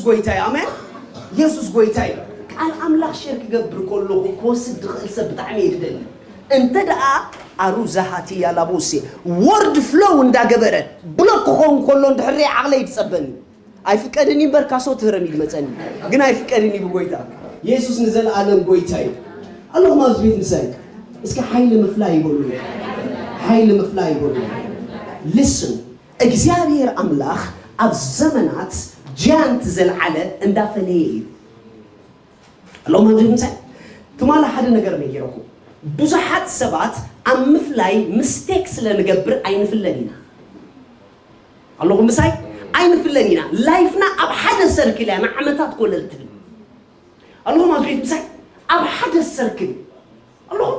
ጎይታይ ኣሜን። የሱስ ጎይታይ። ቃል ኣምላኽ ሸር ክገብር ከለኹ ክወስድ ዝኽእል ሰብ ብጣዕሚ እየ ዝደሊ። እንተ ደኣ ኣሩዛሃቲ ያላቦሴ ወርድ ፍሎው እንዳገበረ ብሎክ ክኸውን ከሎ እንድሕር ዓቕለይ ይጸበኒ። ኣይፍቀድን እዩ እምበር ካሶ ትህረም እዩ ዝመጸኒ። ግን ኣይፍቀድን እዩ ብጎይታ። የሱስ ንዘለኣለም ጎይታ እዩ። ኣለኹም ኣብዚ ቤት ምሳይ እስኪ ሓይሊ ምፍላይ ይበሉ። ሓይሊ ምፍላይ ይበሉ። Listen፣ እግዚኣብሔር ኣምላኽ ኣብ ዘመናት ጃያንት ዘልዓለ እንዳፈለየ እዩ። ኣለኹም ኣብዚ ቤት ምሳይ ትማሊ ሓደ ነገር ነጊረኩም። ብዙሓት ሰባት ኣብ ምፍላይ ምስቴክ ስለ ንገብር ኣይንፍለን ኢና። ኣለኹም ምሳይ ኣይንፍለን ኢና። ላይፍና ኣብ ሓደ ሰርክል እያ ንዓመታት ኮለል ትብል። ኣለኹም ኣብዚ ቤት ምሳይ ኣብ ሓደ ሰርክል ኣለኹም።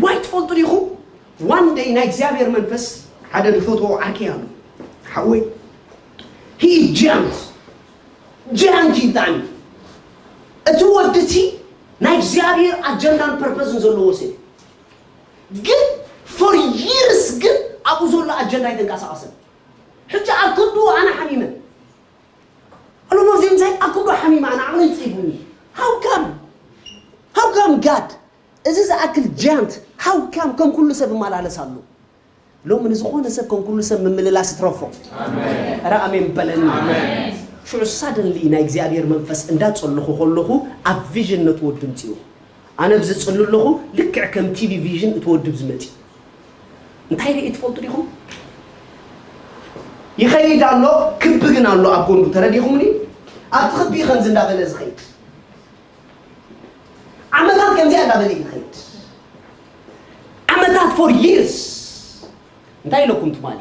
ዋይ ትፈልጡ ዲኹም? ዋን ደይ ናይ እግዚኣብሔር መንፈስ ሓደ ዝፈትዎ ዓርከይ ኣሎ ሓወይ። ሂ ጃንት ጃንት ይጣዕሚ። እቲ ወዲ እቲ ናይ እግዚኣብሔር ኣጀንዳን ፐርፐዝን ዘለዎ ሰብ ግን ፎር ይርስ ግን ኣብኡ ዘሎ ኣጀንዳ ኣይተንቀሳቐሰን። ሕጂ ኣብ ክንዱ ኣነ ሓሚመ ኣሎሞ ዜምዛይ ኣብ ክንዱ ሓሚመ ኣነ ዓቕለይ ጸይቡኒ። How come? How come God? እዚ ዝኣክል ጃንት how come ከም ኩሉ ሰብ እመላለስ ኣሎ? ሎሚ ንዝኾነ ሰብ ከም ኩሉ ሰብ ምምልላስ ይትረፎ። ኧረ ኣሜን በለኒ። ሽዑ ሳደንሊ ናይ እግዚኣብሔር መንፈስ እንዳጸለኹ ከለኹ ኣብ ቪዥን ነቲ ወዲ ምጽኡ። ኣነ ኣብዚ ጽሉ ኣለኹ ልክዕ ከም ቲቪ ቪዥን እቲ ወዲ ኣብዚ መጽኡ። እንታይ ርኢ ትፈልጡ ዲኹም? ይኸይድ ኣሎ፣ ክቢ ግን ኣሎ ኣብ ጎኑ። ተረዲኹምኒ? ኣብቲ ክቢ ከምዚ እንዳበለ ዝኸይድ ዓመታት ከምዚኣ እንዳበለ ይኸይድ። ዓመታት for years። እንታይ ኢለኩም ትማሊ?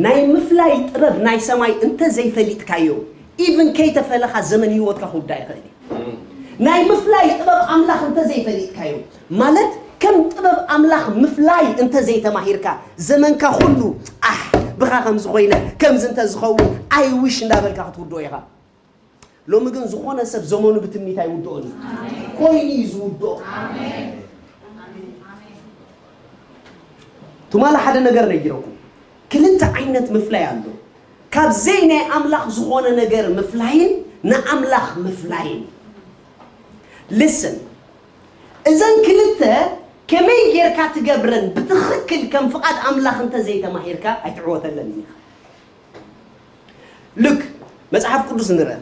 ናይ ምፍላይ ጥበብ ናይ ሰማይ እንተ ዘይፈሊጥካዮ ኢቭን ከይተፈለኻ ዘመን ህይወትካ ክውዳእ ይኽእል እዩ። ናይ ምፍላይ ጥበብ ኣምላኽ እንተ ዘይፈሊጥካዮ ማለት ከም ጥበብ ኣምላኽ ምፍላይ እንተ ዘይተማሂርካ ዘመንካ ኩሉ ኣሕ ብኻ ከምዚ ኮይነ ከምዚ እንተ ዝኸውን I wish እንዳበልካ ክትውድኦ ኢኻ። ሎሚ ግን ዝኾነ ሰብ ዘመኑ ብትምኒት ኣይውድኦን እዩ። ኮይኑ እዩ ዝውድኦ። ትማሊ ሓደ ነገር ነጊረኩም። ክልተ ዓይነት ምፍላይ ኣሎ። ካብ ዘይ ናይ ኣምላኽ ዝኾነ ነገር ምፍላይን ንኣምላኽ ምፍላይን። Listen፣ እዘን ክልተ ከመይ ጌርካ ትገብረን ብትኽክል ከም ፍቓድ ኣምላኽ እንተ ዘይተማሂርካ ኣይትዕወተለን ኢኻ። ሉክ መጽሓፍ ቅዱስ ንርአ።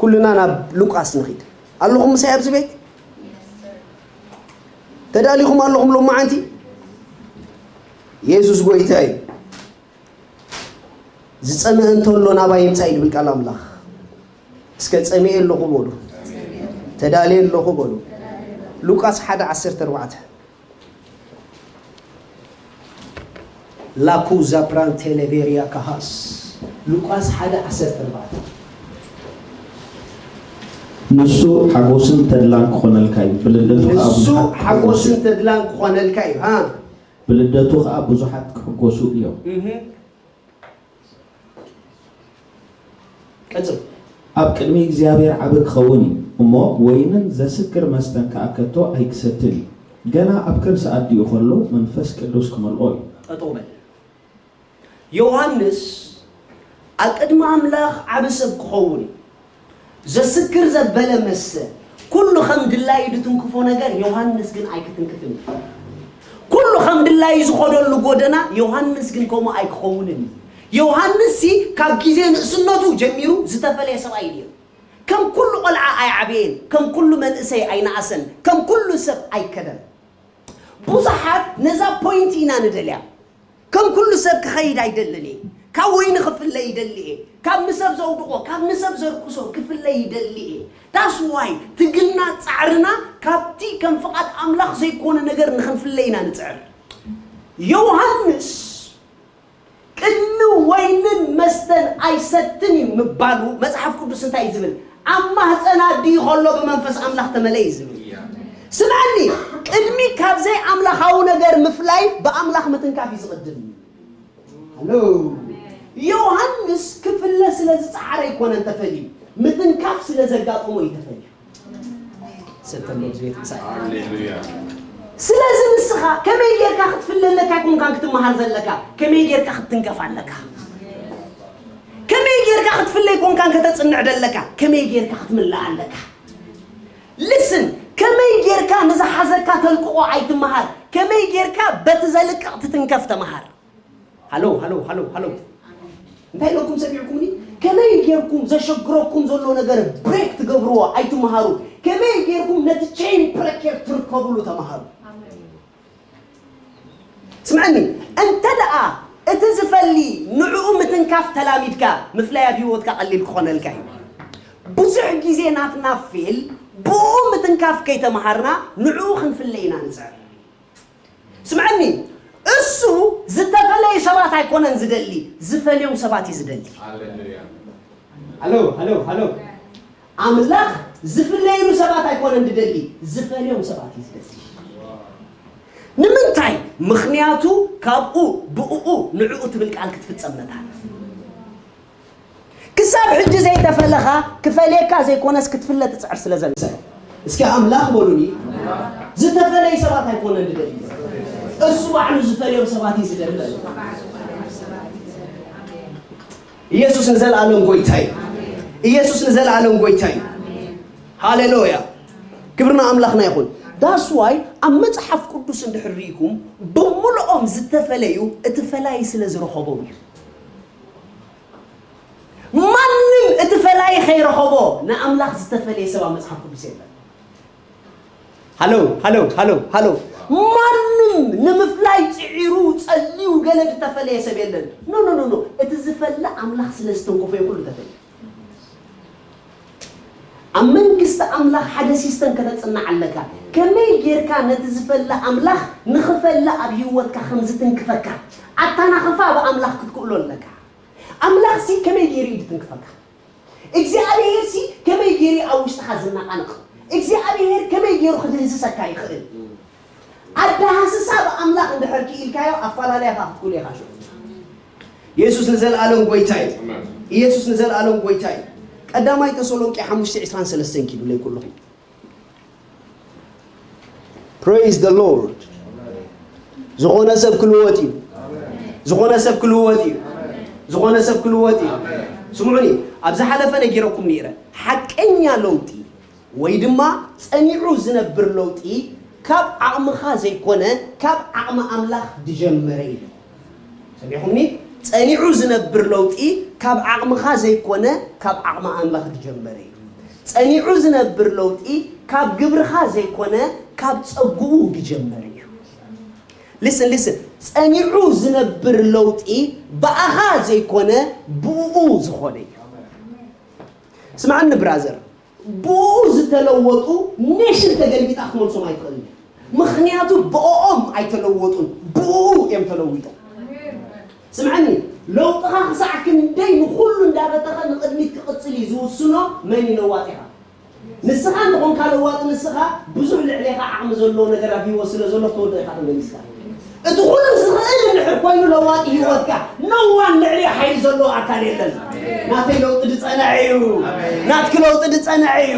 ኩልና ናብ ሉቃስ ንኺድ። ኣለኹም ምሳይ ኣብዚ ቤት? ተዳሊኹም ኣለኹም ሎማዓንቲ? የሱስ ጎይታ እዩ። ዝጸምአ እንተሎ ናባይ ይምጻእ እዩ ዝብል ቃል ኣምላኽ። እስከ ጸሚኤ ኣለኹ በሉ። ተዳልየ ኣለኹ በሉ። ሉቃስ ሓደ ዓሰርተ ኣርባዕተ። ላኩዛ ፕራንቴሌቬርያ ካሃስ ሉቃስ ሓደ ዓሰርተ ኣርባዕተ። ንሱ ሓጎስን ተድላን ክኾነልካ እዩ፣ ብልደቱ ኸኣ ንሱ ብዙሓት ሓጎስን ክሕጎሱ ተድላን ክኾነልካ እዩ። ሃ ብልደቱ ኸኣ ብዙሓት ክሕጎሱ እዮም። እህ። ቀጽል። ኣብ ቅድሚ እግዚኣብሔር ዓቢ ክኸውን እዩ እሞ፣ ወይንን ዘስክር መስተን ከኣ ከቶ ኣይክሰትን እዩ። ገና ኣብ ከርሲ ኣዲኡ ኸሎ መንፈስ ቅዱስ ክመልኦ እዩ። ጠጠው በል። ዮሃንስ ኣብ ቅድሚ ኣምላኽ ዓቢ ሰብ ክኸውን እዩ። ዘስክር ዘበለ መስተ፣ ኩሉ ከም ድላዩ ዝትንክፎ ነገር ዮሃንስ ግን ኣይክትንክፍን እዩ። ኩሉ ከም ድላዩ ዝኸደሉ ጎደና ዮሃንስ ግን ከምኡ ኣይክኸውንን እዩ። ዮሃንስሲ ካብ ግዜ ንእስነቱ ጀሚሩ ዝተፈለየ ሰብኣይ እዩ ነይሩ። ከም ኩሉ ቖልዓ ኣይዓበየን፣ ከም ኩሉ መንእሰይ ኣይነኣሰን፣ ከም ኩሉ ሰብ ኣይከደን። ብዙሓት ነዛ ፖይንት ኢና ንደልያ። ከም ኩሉ ሰብ ክኸይድ ኣይደልን እየ። ካብ ወይኒ ክፍለ ይደሊ እየ። ካብ ንሰብ ዘውድቖ፣ ካብ ንሰብ ዘርክሶ ክፍለ ይደሊ እየ። That's why ትግልና ጻዕርና ካብቲ ከም ፍቓድ ኣምላኽ ዘይኮነ ነገር ንኽንፍለ ኢና ንጽዕር። ዮሃንስ ቅድሚ ወይንን መስተን ኣይሰትን እዩ ምባሉ መጽሓፍ ቅዱስ እንታይ እዩ ዝብል? ኣብ ማህፀን ኣዲኡ ከሎ ብመንፈስ ኣምላኽ ተመለ እዩ ዝብል። ስምዐኒ፣ ቅድሚ ካብ ዘይኣምላኻዊ ነገር ምፍላይ ብኣምላኽ ምትንካፍ እዩ ዝቕድም። ሃሎ ዮሃንስ ክፍለ ስለ ዝፀዓረ ኣይኮነን ተፈልዩ፣ ምትንካፍ ስለ ዘጋጠሞ እዩ ተፈልዩ። ሰተሎ ዝቤት ምሳይ። ስለዚ ንስኻ ከመይ ጌርካ ክትፍለ ኣለካ ኣይኮንካን ክትመሃር ዘለካ፣ ከመይ ጌርካ ክትትንከፍ ኣለካ። ከመይ ጌርካ ክትፍለይ ኮንካን ከተጽንዕ ደለካ፣ ከመይ ጌርካ ክትምልእ ኣለካ። ልስን፣ ከመይ ጌርካ ንዝሓዘካ ተልቅቖ ኣይትመሃር፣ ከመይ ጌርካ በቲ ዘልቅቕ ትትንከፍ ተመሃር። ሃሎ ሃሎ ሃሎ ሃሎ፣ እንታይ ኢለኩም ሰሚዕኩምኒ? ከመይ ጌርኩም ዘሸግረኩም ዘሎ ነገር ብሬክ ትገብርዎ ኣይትመሃሩ። ከመይ ጌርኩም ነቲ ቼን ፕረኬር ትርከብሉ ተመሃሩ። ስምዐኒ፣ እንተ ደኣ እቲ ዝፈሊ ንዕኡ ምትንካፍ ተላሚድካ፣ ምፍላይ ኣብ ህይወትካ ቀሊል ክኾነልካ እዩ። ብዙሕ ግዜ ናትና ፌል ብኡ ምትንካፍ ከይተምሃርና ንዕኡ ክንፍለ ኢና ንጽዕር። ስምዐኒ፣ እሱ ዝተፈለዩ ሰባት ኣይኮነን ዝደሊ፣ ዝፈልዮም ሰባት እዩ ዝደሊ። ሃሎ ሃሎ ሃሎ፣ ኣምላኽ ዝፍለይሉ ሰባት ኣይኮነን ዝደሊ፣ ዝፈልዮም ሰባት እዩ ዝደሊ። ንምንታይ? ምኽንያቱ ካብኡ ብእኡ ንዕኡ ትብል ቃል ክትፍጸም መታን። ክሳብ ሕጂ ዘይተፈለኻ ክፈልየካ ዘይኮነስ ክትፍለ ትጽዕር ስለ ዘንሰ። እስኪ ኣምላኽ በሉኒ። ዝተፈለዩ ሰባት ኣይኮነን ዝደሊ፣ እሱ ባዕሉ ዝፈልዮም ሰባት እዩ ዝደሊ። ኢየሱስ ንዘለኣለም ጎይታ እዩ። ኢየሱስ ንዘለኣለም ጎይታ እዩ። ሃሌሉያ። ክብርና ኣምላኽና ይኹን። ዳስ ዋይ ኣብ መጽሓፍ ቅዱስ እንድሕር ርኢኩም ብምልኦም ዝተፈለዩ እቲ ፈላይ ስለ ዝረኸቦም እዩ። ማንም እቲ ፈላይ ከይረኸቦ ንኣምላኽ ዝተፈለየ ሰብ ኣብ መጽሓፍ ቅዱስ የለን። ሃሎ ሃሎ ሃሎ ሃሎ፣ ማንም ንምፍላይ ጽዒሩ ጸልዩ ገለ ዝተፈለየ ሰብ የለን። ኖ ኖ ኖ ኖ፣ እቲ ዝፈለ ኣምላኽ ስለ ዝተንኮፈ እዩ ኩሉ ተፈለየ። ኣብ መንግስቲ ኣምላኽ ሓደ ሲስተም ከተጽንዕ ኣለካ። ከመይ ጌርካ ነቲ ዝፈለ ኣምላኽ ንኽፈለ ኣብ ህይወትካ ከም ዝትንክፈካ ኣታናኽፋ ብኣምላኽ ክትክእሎ ኣለካ። ኣምላኽሲ ከመይ ገይሩ እዩ ዝትንክፈካ? እግዚኣብሄርሲ ከመይ ገይሩ ኣብ ውሽጥኻ ዝነቓነቕ? እግዚኣብሄር ከመይ ገይሩ ክድህስሰካ ይኽእል? ኣደሃስሳ ብኣምላኽ እንድሕር ክኢልካዮ ኣፈላለያኻ ክትክእሎ ኢኻ ሽዑ። ኢየሱስ ንዘለኣለም ጎይታ እዩ። ኢየሱስ ንዘለኣለም ጎይታ እዩ። ቀዳማይ ተሰሎንቄ ሓሙሽተ ዕስራን ሰለስተን ኪዱ ለይ ኩልኹም። Praise the Lord። ዝኾነ ሰብ ክልወጥ እዩ። ዝኾነ ሰብ ክልወጥ እዩ። ዝኾነ ሰብ ክልወጥ እዩ። ስምዑኒ፣ ኣብ ዝሓለፈ ነጊረኩም ነይረ። ሓቀኛ ለውጢ ወይ ድማ ጸኒዑ ዝነብር ለውጢ ካብ ዓቕምኻ ዘይኮነ ካብ ዓቕሚ ኣምላኽ ዝጀመረ እዩ። ሰሚዕኹምኒ? ጸኒዑ ዝነብር ለውጢ ካብ ዓቕምኻ ዘይኮነ ካብ ዓቕሚ ኣምላኽ ዝጀመረ እዩ። ጸኒዑ ዝነብር ለውጢ ካብ ግብርኻ ዘይኮነ ካብ ጸግኡ ዝጀመረ እዩ። Listen, listen። ጸኒዑ ዝነብር ለውጢ ብኣኻ ዘይኮነ ብኡ ዝኾነ እዩ። ስምዓኒ ብራዘር፣ ብኡ ዝተለወጡ ኔሽን ተገልቢጣ ክትመልሶም ኣይትኽእልን። ምኽንያቱ ብኦም ኣይተለወጡን፣ ብኡ እዮም ተለዊጦም። ስምዓኒ፣ ለውጥኻ ክሳዕ ክንደይ ንኹሉ እንዳበተኸ ንቕድሚት ክቕጽል እዩ ዝውስኖ መን እዩ ለዋጢኻ። ንስኻ እንተኾንካ ለዋጢ ንስኻ ብዙሕ ልዕሌኻ ዓቕሚ ዘለዎ ነገር ኣብ ህይወት ስለ ዘሎ ተወድኦ ኢኻ ተመሊስካ። እቲ ኩሉ ዝኽእል እንድሕር ኮይኑ ለዋጢ ህይወትካ፣ no one ልዕሊ ሓይሊ ዘለዎ ኣካል የለን። ናተይ ለውጢ ዝጸንዐ እዩ። ናትኪ ለውጢ ዝጸንዐ እዩ።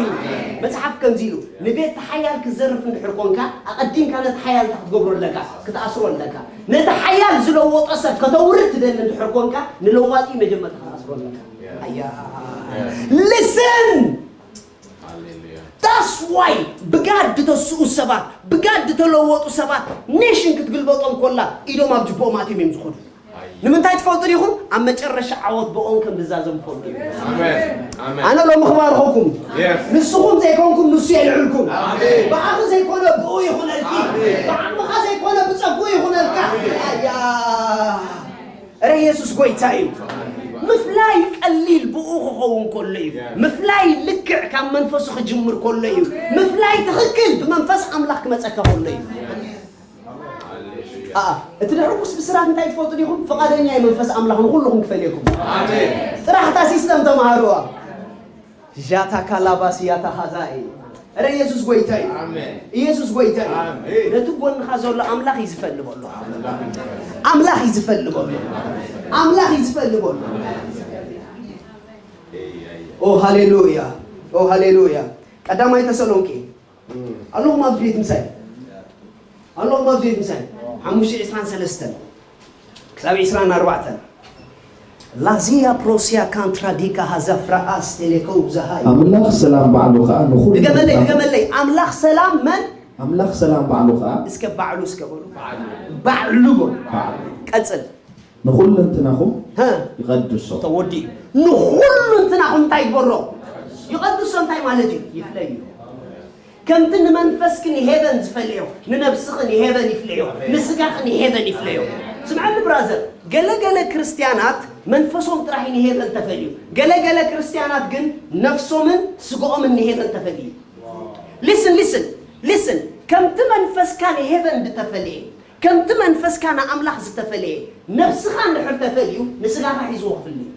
መጽሓፍ ከምዚ ኢሉ፣ ንቤት ሓያል ክዘርፍ እንድሕር ኮንካ፣ ኣቐዲምካ ነቲ ሓያል እንታይ ክትገብሮ ኣለካ? ክትኣስሮ ኣለካ። ነቲ ሓያል ዝለወጦ ሰብ ከተውርድ ትደሊ እንድሕር ኮንካ፣ ንለዋጢ መጀመርታ ክትኣስሮ ኣለካ። ኣያ። Listen! That's why ብጋድ ተስኡ ሰባት፣ ብጋድ ተለወጡ ሰባት ኔሽን ክትግልበጦም ኮላ ኢዶም ኣብ ጅቦኦም ኣትዮም እዮም ዝኾኑ። ንምንታይ ትፈልጡ ዲኹም? ኣብ መጨረሻ ዓወት ብኦም ከም ዝዛዘም ትፈልጡ እዩ። ኣነ ሎሚ ክባርኸኩም። ንስኹም ዘይኮንኩም ንሱ የልዕልኩም። ብኣኺ ዘይኮነ ብኡ ይኹነልኪ። ብዓቕምኻ ዘይኮነ ብጸጉኡ ይኹነልካ። ኣያ። እረ ኢየሱስ ጎይታ እዩ። ምፍላይ ቀሊል ብኡ ክኸውን ከሎ እዩ። ምፍላይ ልክዕ ካብ መንፈሱ ክጅምር ከሎ እዩ። ምፍላይ ትኽክል ብመንፈስ ኣምላኽ ክመጸካ ከሎ እዩ። ኣኣ፣ እቲ ድሕርኩስ ብስራት እንታይ ትፈልጡ ዲኹም? ፍቓደኛ እዩ መንፈስ ኣምላኽ ንኹልኹም ክፈልየኩም። ጥራሕ እታ ሲስተም ተምሃሩዋ። ዣታ ካላባስ ያታ ኻዛኤ። እረ ኢየሱስ ጎይታ እዩ። ኢየሱስ ጎይታ እዩ። ነቲ ጎንኻ ዘሎ ኣምላኽ እዩ ዝፈሊ በሎ። ኣምላኽ እዩ ዝፈሊ በሎ። ኣምላኽ እዩ ዝፈሊ በሎ። ኦ ሃሌሉያ። ኦ ሃሌሉያ። ቀዳማይ ተሰሎንቄ። ኣለኹም ኣብዚ ቤት ምሳይ። ኣለኹም ኣብዚ ቤት ምሳይ። ሓሙሽተ ዕስራን ሰለስተን ክሳብ ዕስራን ኣርባዕተን። ላዚያ ፕሮሲያ ካንትራዲካ ሃዛፍራ ኣስቴሌኮ ዛሃይ። ኣምላኽ ሰላም ባዕሉ ኸኣ ንኹሉ ድገመለይ፣ ድገመለይ። ኣምላኽ ሰላም መን? ኣምላኽ ሰላም ባዕሉ ኸኣ እስከ ባዕሉ እስከ በሉ። ባዕሉ በሉ። ቀጽል። ንኹለንትናኹም ሀ፣ ይቐድሶ። ተወዲኡ። ንኹለንትናኹም እንታይ ይግበሮ? ይቐድሶ። እንታይ ማለት እዩ? ይፍለዮ። ከምቲ ንመንፈስኪ ንሄቨን ዝፈልዮ፣ ንነብስኺ ንሄቨን ይፍለዮ፣ ንስጋኺ ንሄቨን ይፍለዮ። ስምዓኒ ብራዘር፣ ገለ ገለ ክርስትያናት መንፈሶም ጥራሕ ንሄቨን ተፈልዩ፣ ገለ ገለ ክርስትያናት ግን ነፍሶምን ስጋኦምን ንሄቨን ተፈልዩ። Listen, listen, listen. ከምቲ መንፈስካ ንሄቨን ዝተፈለየ፣ ከምቲ መንፈስካ ንኣምላኽ ዝተፈለየ፣ ነብስኻ እንድሕር ተፈልዩ፣ ንስጋኻ ሒዝዎ ክፍለ እዩ።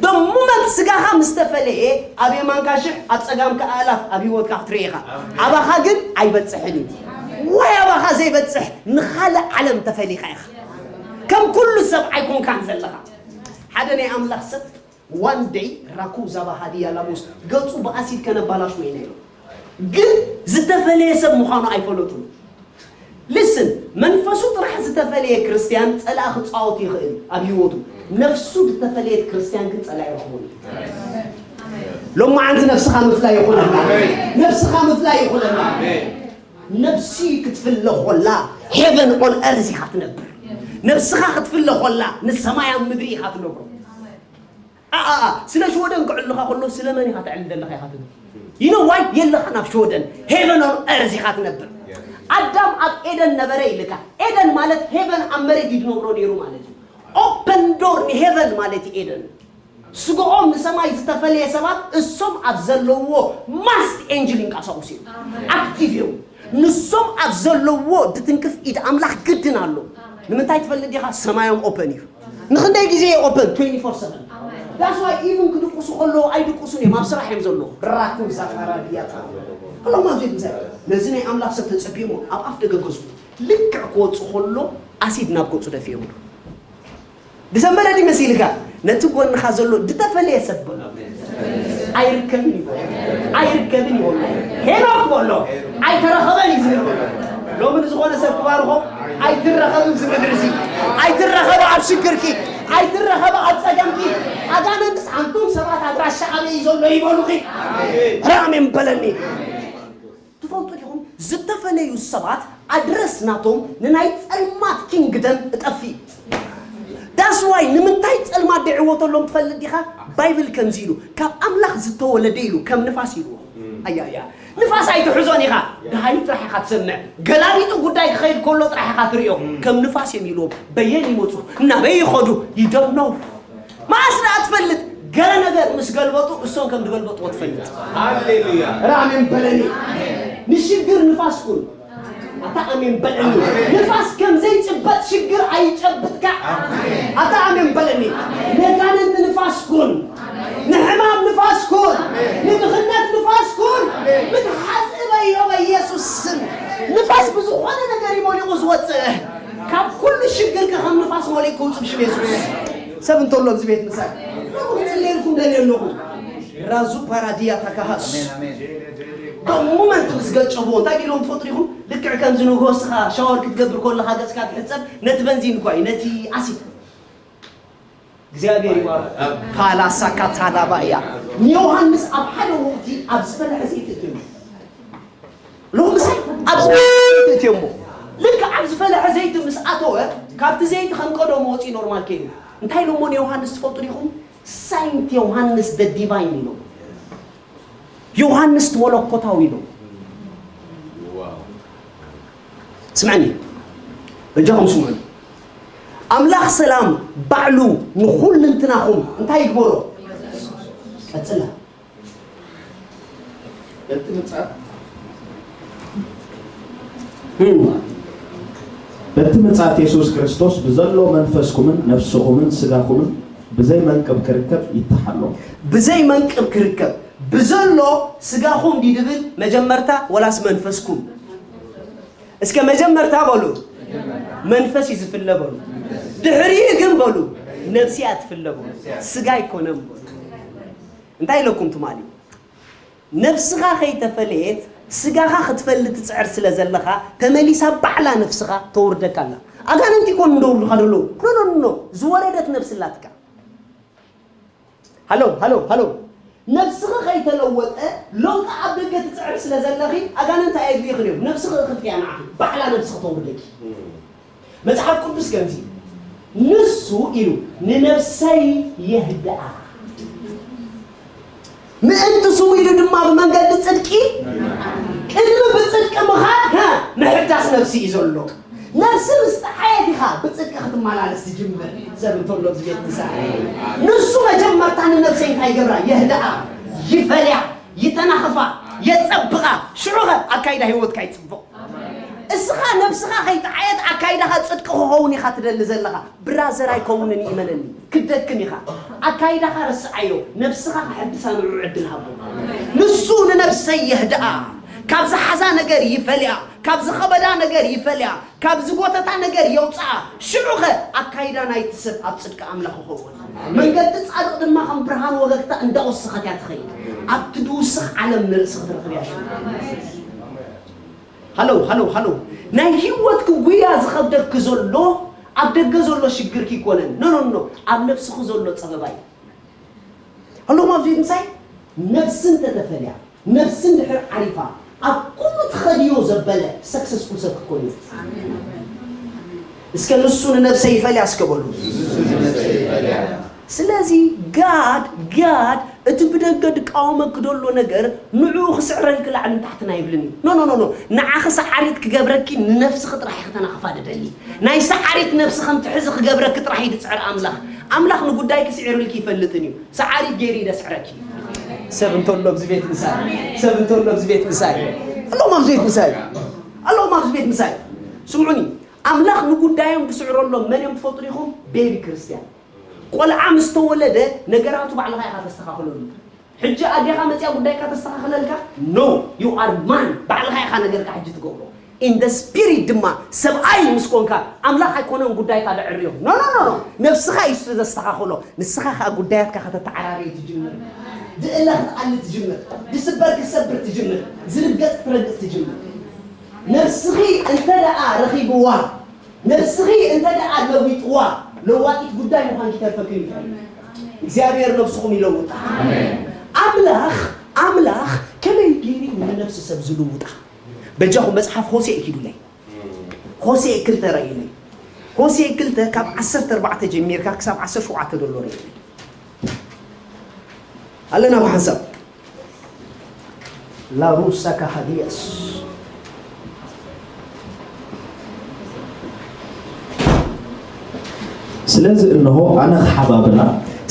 The moment ስጋኻ ምስ ተፈለየ፣ ኣብ የማንካ ሽሕ፣ ኣብ ጸጋምካ ኣእላፍ ኣብ ህይወትካ ክትርኢ ኢኻ። ኣባኻ ግን ኣይበጽሕን እዩ። ወይ ኣባኻ ዘይበጽሕ ንኻልእ ዓለም ተፈሊኻ ኢኻ። ከም ኩሉ ሰብ ኣይኮንካን ዘለኻ። ሓደ ናይ ኣምላኽ ሰብ ዋን ደይ ራኩ ዛባ ሃዲያ ላሙስ ገጹ ብኣሲድ ከነባላሽዎ ኢና ኢሎም። ግን ዝተፈለየ ሰብ ምዃኑ ኣይፈለጡን። Listen፣ መንፈሱ ጥራሕ ዝተፈለየ ክርስትያን ጸላኢ ክጻወት ይኽእል እዩ ኣብ ህይወቱ። ነፍሱ ዝተፈለየት ክርስትያን ግን ጸላኢ ይረኽቦን እዩ። ሎማዓንቲ ነፍስኻ ምፍላይ ይኹነና። ነፍስኻ ምፍላይ ይኹነና። ነፍሲ ክትፍለ ኾላ ሄቨን ኦን ኤርዝ ኢኻ ትነብር። ነፍስኻ ክትፍለ ኾላ ንሰማይ ኣብ ምድሪ ኢኻ ትነብሮ። ኣኣ ስለ ሽወደን ክዕልኻ ከሎ ስለ መን ኢኻ ተዕልል ዘለኻ ኢኻ ትብል። You know why? የለኻን ኣብ ሽወደን። Heaven on earth ኢኻ ትነብር። ኣዳም ኣብ ኤደን ነበረ ኢልካ። ኤደን ማለት ሄቨን ኣብ መሬት እዩ ዝነብሮ ነይሩ ማለት እዩ። ኦፐን ዶር ንሄቨን ማለት እዩ ኤደን። ስግኦም ንሰማይ ዝተፈለየ ሰባት እሶም ኣብ ዘለውዎ ማስት ኤንጅል ይንቀሳቀሱ እዮም። ኣክቲቭ እዮም። ንሶም ኣብ ዘለውዎ ድትንክፍ ኢድ ኣምላኽ ግድን ኣሎ። ንምንታይ ትፈልጥ ዲኻ? ሰማዮም ኦፐን እዩ። ንኽንደይ ግዜ ኦፐን twenty four seven። That's why even ክድቁሱ ከለዉ ኣይድቁሱን እዮም፣ ኣብ ስራሕ እዮም ዘለዉ። ራኩ ዛፋራ ድያታ ከሎም ኣብ ዘይት ምሳይ ነዚ ናይ ኣምላኽ ሰብ ተጸቢሞ ኣብ ኣፍ ደገ ገዝኡ ልክዕ ክወጽእ ከሎ ኣሲድ ናብ ገጹ ደፊኦምሉ። ብዘንበለ ድዩ መሲልካ? ነቲ ጎንኻ ዘሎ ዝተፈለየ ሰብ በሎ። ኣይርከብን እዩ በሎ። ኣይርከብን እዩ በሎ። ሄኖክ በሎ። ኣይተረኸበን እዩ ዝብል በሎ። ሎሚ ንዝኾነ ሰብ ክባርኾ ኣይትረኸብን ዝምድር እዚ። ኣይትረኸበ ኣብ ሽግርኪ። ኣይትረኸበ ኣብ ጸገምኪ። ኣጋንንትስ ኣንቱም ሰባት ኣድራሻ ኣበይ እዩ ዘሎ ይበሉኺ። ራሜን በለኒ። ትፈልጡ ዲኹም? ዝተፈለዩ ሰባት ኣድረስ ናቶም ንናይ ጸልማት ኪንግደም እጠፊ። That's why ንምንታይ ጸልማት ደዕዎ ተሎም ትፈልጥ ዲኻ? ባይብል ከምዚ ኢሉ ካብ ኣምላኽ ዝተወለደ ኢሉ ከም ንፋስ ኢልዎ። ኣያያ ንፋስ ኣይትሕዞን ኢኻ። ደሃዩ ጥራሕ ኢኻ ትሰምዕ። ገላቢጡ ጉዳይ ክኸይድ ከሎ ጥራሕ ኢኻ ትሪኦ። ከም ንፋስ እዮም ኢልዎም። በየን ይመፁ ናበይ ይኸዱ ይደነው። መዓስ ደኣ ትፈልጥ? ገለ ነገር ምስ ገልበጡ እሶም ከም ዝገልበጥዎ ትፈልጥ። ሃሌሉያ። ራሜን በለኒ። ንሽግር ንፋስ ኩን። ኣታ ኣሜን በለኒ። ንፋስ ከም ዘይጭበጥ ሽግር ኣይጨብጥካ። ኣታ ኣሜን በለኒ። ነጋንንቲ ንፋስ ኩን። ንሕማም ንፋስ ኩን። ንድኽነት ንፋስ ኩን። ምትሓዝ እበዮ በኢየሱስ ስም። ንፋስ ብዝኾነ ነገር እዩ መሊቑ ዝወፅእ። ካብ ኩሉ ሽግር ከም ንፋስ መሊቑ ክውፅእ ብሽም የሱስ። ሰብ እንተሎ ኣብዚ ቤት ምሳይ ክፅልየልኩም ደልየ ኣለኹ። ራዙ ፓራዲያ ታካሃስ በሙመንት ምስ ገጨብዎ እንታይ ኢሎም ትፈልጡ ኢኹም? ልክዕ ከምዚ ንግሆ እስኻ ሻወር ክትገብር ከለኻ ገፅካ ትሕፀብ ነቲ በንዚን እኳ እዩ ነቲ ኣሲድ እግዚኣብሔር ይባርክ። ፓላሳ ካታላባ እያ። ንዮሃንስ ኣብ ሓደ ወቕቲ ኣብ ዝፈለሐ ዘይትእትዮ ሎምሳይ ኣብ ዝፈለሐ ዘይትእትዮ እሞ ልክ ኣብ ዝፈለሐ ዘይቲ ምስ ኣተወ ካብቲ ዘይቲ ከም ቀደሙ ወፂኡ ኖርማል ከይኑ እንታይ ኢሎሞ ንዮሃንስ ትፈልጡ ዲኹም? ሳይንት ዮሃንስ ደ ዲቫይን ኢሎም። ዮሃንስ ተወለኮታዊ ኢሎም። ስምዐኒ በጃኹም ስምዑ። ኣምላኽ ሰላም ባዕሉ ንኹልንትናኹም እንታይ ይግበሮ? ቀጽላ በቲ ምጽኣት በቲ ምጽኣት የሱስ ክርስቶስ ብዘሎ መንፈስኩምን ነፍስኹምን ስጋኹምን ብዘይ መንቅብ ክርከብ ይተሓሎ። ብዘይ መንቅብ ክርከብ ብዘሎ ስጋኹም ድዩ ድብል መጀመርታ ወላስ መንፈስኩም? እስከ መጀመርታ በሉ መንፈስ እዩ ዝፍለ በሉ። ድሕሪኡ ግን በሉ ነብሲ እያ ትፍለ በሉ። ስጋ ኣይኮነን በሉ። እንታይ ኢለኩም ትማሊ? ነብስኻ ከይተፈለየት ስጋኻ ክትፈልጥ ትጽዕር ስለ ዘለኻ ተመሊሳ ባዕላ ነፍስኻ ተውርደካ ኣላ። ኣጋንንቲ ይኮኑ እንደውርዱኻ ደለዉ። ኖ ኖ ኖ ዝወረደት ነብሲ ኣላትካ። ሃሎ ሃሎ ሃሎ፣ ነብስኺ ከይተለወጠ ለውጢ ኣብ ደገ ትፅዕሪ ስለ ዘለኺ ኣጋንንቲ ኣየድልይኽን እዮም። ነብስኺ እኽትክያ ንዓኺ ባዕላ ነብስኺ ተውርደኪ። መጽሓፍ ቅዱስ ከምዚ ንሱ ኢሉ ንነፍሰይ የህድኣ፣ ምእንቲ ስሙ ኢሉ ድማ ብመንገዲ ጽድቂ ቅድሚ ብጽድቂ ምኻድ ምሕዳስ ነፍሲ እዩ ዘሎ። ነፍሲ ምስ ጠዓየት ኢኻ ብጽድቂ ክትመላለስ ትጅምር። ሰብ እንተሎ ኣብዚ ቤት ንሳ ንሱ መጀመርታ ንነፍሰይ እንታይ ይገብራ? የህድኣ፣ ይፈልያ፣ ይተናኽፋ፣ የጸብቓ። ሽዑኸ ኣካይዳ ህይወትካ ይጽብቕ። እስኻ ነብስኻ ከይጠዓየት ኣካይዳኻ ጽድቂ ክኸውን ኢኻ ትደሊ ዘለኻ። ብራዘር ኣይከውንን እዩ፣ እመነኒ። ክደክም ኢኻ። ኣካይዳኻ ረስዓዮ። ነብስኻ ክሕድሳ ንዑ ዕድል ሃቦ። ንሱ ንነብሰይ የህድኣ፣ ካብ ዝሓዛ ነገር ይፈልያ፣ ካብ ዝኸበዳ ነገር ይፈልያ፣ ካብ ዝጎተታ ነገር የውፅኣ። ሽዑኸ ኣካይዳ ናይቲ ሰብ ኣብ ጽድቂ ኣምላኽ ይኸውን። መንገዲ ጻድቕ ድማ ከም ብርሃን ወገግታ እንዳወሰኸት እያ ትኸይድ። ኣብቲ ድውስኽ ዓለም ንርእሲ ክትረኽብ እያ ሽዑ። ሃሎ ሃሎ ሃሎ፣ ናይ ህይወትኪ ጉያ ዝኸብደኪ ዘሎ ኣብ ደገ ዘሎ ሽግርኪ ይኮነን። ኖ ኖ ኖ፣ ኣብ ነብስኺ ዘሎ ጸበባ እዩ። ኣለኹም ኣብዚ ምሳይ ነብሲ እንተተፈልያ፣ ነብሲ እንድሕር ዓሪፋ፣ ኣብ ኩሉ ትኸድዮ ዘበለ ሰክሰስፉል ሰብ ክትኮኒ። እስከ ንሱ ንነብሰይ ይፈልያ እስከ በሉ። ስለዚ ጋድ ጋድ እቲ ብደገ ድቃወመኪ ደሎ ነገር ንዕኡ ክስዕረልኪ ላዕልን ታሕትን ኣይብልን እዩ። ኖ ኖ ኖ ኖ፣ ንዓኺ ሰዓሪት ክገብረኪ ንነብስኺ ጥራሕ ኢኺ ተናኽፋ ድደሊ። ናይ ሰዓሪት ነብሲ ከም ትሕዚ ክገብረኪ ጥራሕ እዩ ድጽዕር ኣምላኽ። ኣምላኽ ንጉዳይኪ ስዒሩልኪ ይፈልጥን እዩ። ሰዓሪት ገይሩ እዩ ደስዕረኪ። ሰብ እንተሎ ኣብዚ ቤት ምሳይ፣ ሰብ እንተሎ ኣብዚ ቤት ምሳይ፣ ኣለኹም ኣብዚ ቤት ምሳይ፣ ኣለኹም ኣብዚ ቤት ምሳይ። ስምዑኒ፣ ኣምላኽ ንጉዳዮም ዝስዕረሎም መን እዮም ትፈልጡ ዲኹም? ቤቢ ክርስቲያን። ቆልዓ ምስ ተወለደ ነገራቱ ባዕልኻ ኢኻ ተስተኻኽለሉ። ሕጂ ኣዴኻ መፂኣ ጉዳይካ ተስተኻኽለልካ? No, you are man። ባዕልኻ ኢኻ ነገርካ ሕጂ ትገብሮ። In the spirit ድማ ሰብኣይ ምስ ኮንካ ኣምላኽ ኣይኮነን ጉዳይካ ደዕርዮ። No, no, no, no። ነብስኻ እዩ ዘስተኻኽሎ። ንስኻ ከዓ ጉዳያትካ ከተተዓራርይ ትጅምር። ድእለ ክትኣሊ ትጅምር። ድስበር ክትሰብር ትጅምር። ዝርገጽ ክትረግጽ ትጅምር። ነብስኺ እንተ ደኣ ረኺብዋ፣ ነብስኺ እንተ ደኣ ለዊጥዋ፣ ለዋጢት ጉዳይ ምዃን ይተርፈክን እዩ። እግዚኣብሔር ነብስኹም ይለውጣ። ኣምላኽ ኣምላኽ ከመይ ገይሩ እዩ ንነብሲ ሰብ ዝልውጣ? በጃኹም መጽሓፍ ሆሴዕ ኪዱለይ። ሆሴዕ ክልተ ረእዩለይ። ሆሴዕ ክልተ ካብ ዓሰርተ ኣርባዕተ ጀሚርካ ክሳብ ዓሰርተ ሸውዓተ ዘሎ ረእዩለይ። ኣለና ብሓንሳብ። ላሩሳ ካሃዲያስ። ስለዚ እንሆ ኣነ ክሓባብላ።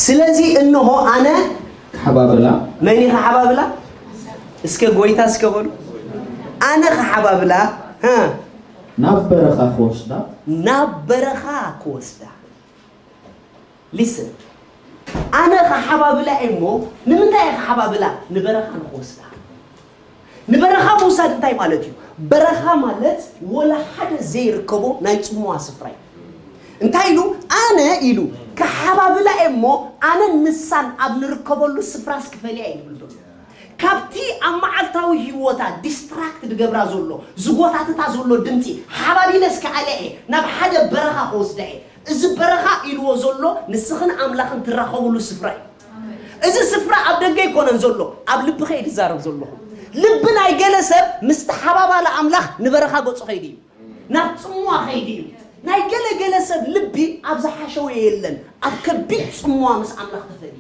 ስለዚ እንሆ ኣነ ክሓባብላ። መን እዩ ክሓባብላ? እስከ ጎይታ እስከ በሉ። ኣነ ክሓባብላ። ሀ። ናብ በረኻ ክወስዳ። ናብ በረኻ ክወስዳ። ሊስን፣ ኣነ ክሓባብላ እየ እሞ ንምንታይ እየ ክሓባብላ? ንበረኻ ንክወስዳ። ንበረኻ ምውሳድ እንታይ ማለት እዩ? በረኻ ማለት ወላ ሓደ ዘይርከቦ ናይ ጽምዋ ስፍራ እዩ። እንታይ ኢሉ? ኣነ ኢሉ ክሓባብላ እየ እሞ ኣነን ንሳን ኣብ ንርከበሉ ስፍራስ ክፈልያ እየ ዝብል ዘሎ። ካብቲ ኣብ መዓልታዊ ህይወታ ዲስትራክት ዝገብራ ዘሎ፣ ዝጎታትታ ዘሎ ድምፂ ሓባቢለስ ክኣልያ እየ፣ ናብ ሓደ በረኻ ክወስዳ እየ። እዚ በረኻ ኢልዎ ዘሎ ንስኽን ኣምላኽን ትራኸብሉ ስፍራ እዩ። እዚ ስፍራ ኣብ ደገ ኣይኮነን ዘሎ፣ ኣብ ልብኸ እየ ዝዛረብ ዘለኹ። ልቢ ናይ ገለ ሰብ ምስ ተሓባባለ ኣምላኽ ንበረኻ ገጹ ኸይዱ እዩ፣ ናብ ጽምዋ ኸይዱ እዩ። ናይ ገለ ገለ ሰብ ልቢ ኣብ ዝሓሸወ የለን፣ ኣብ ከቢድ ጽምዋ ምስ ኣምላኽ ተፈልዩ።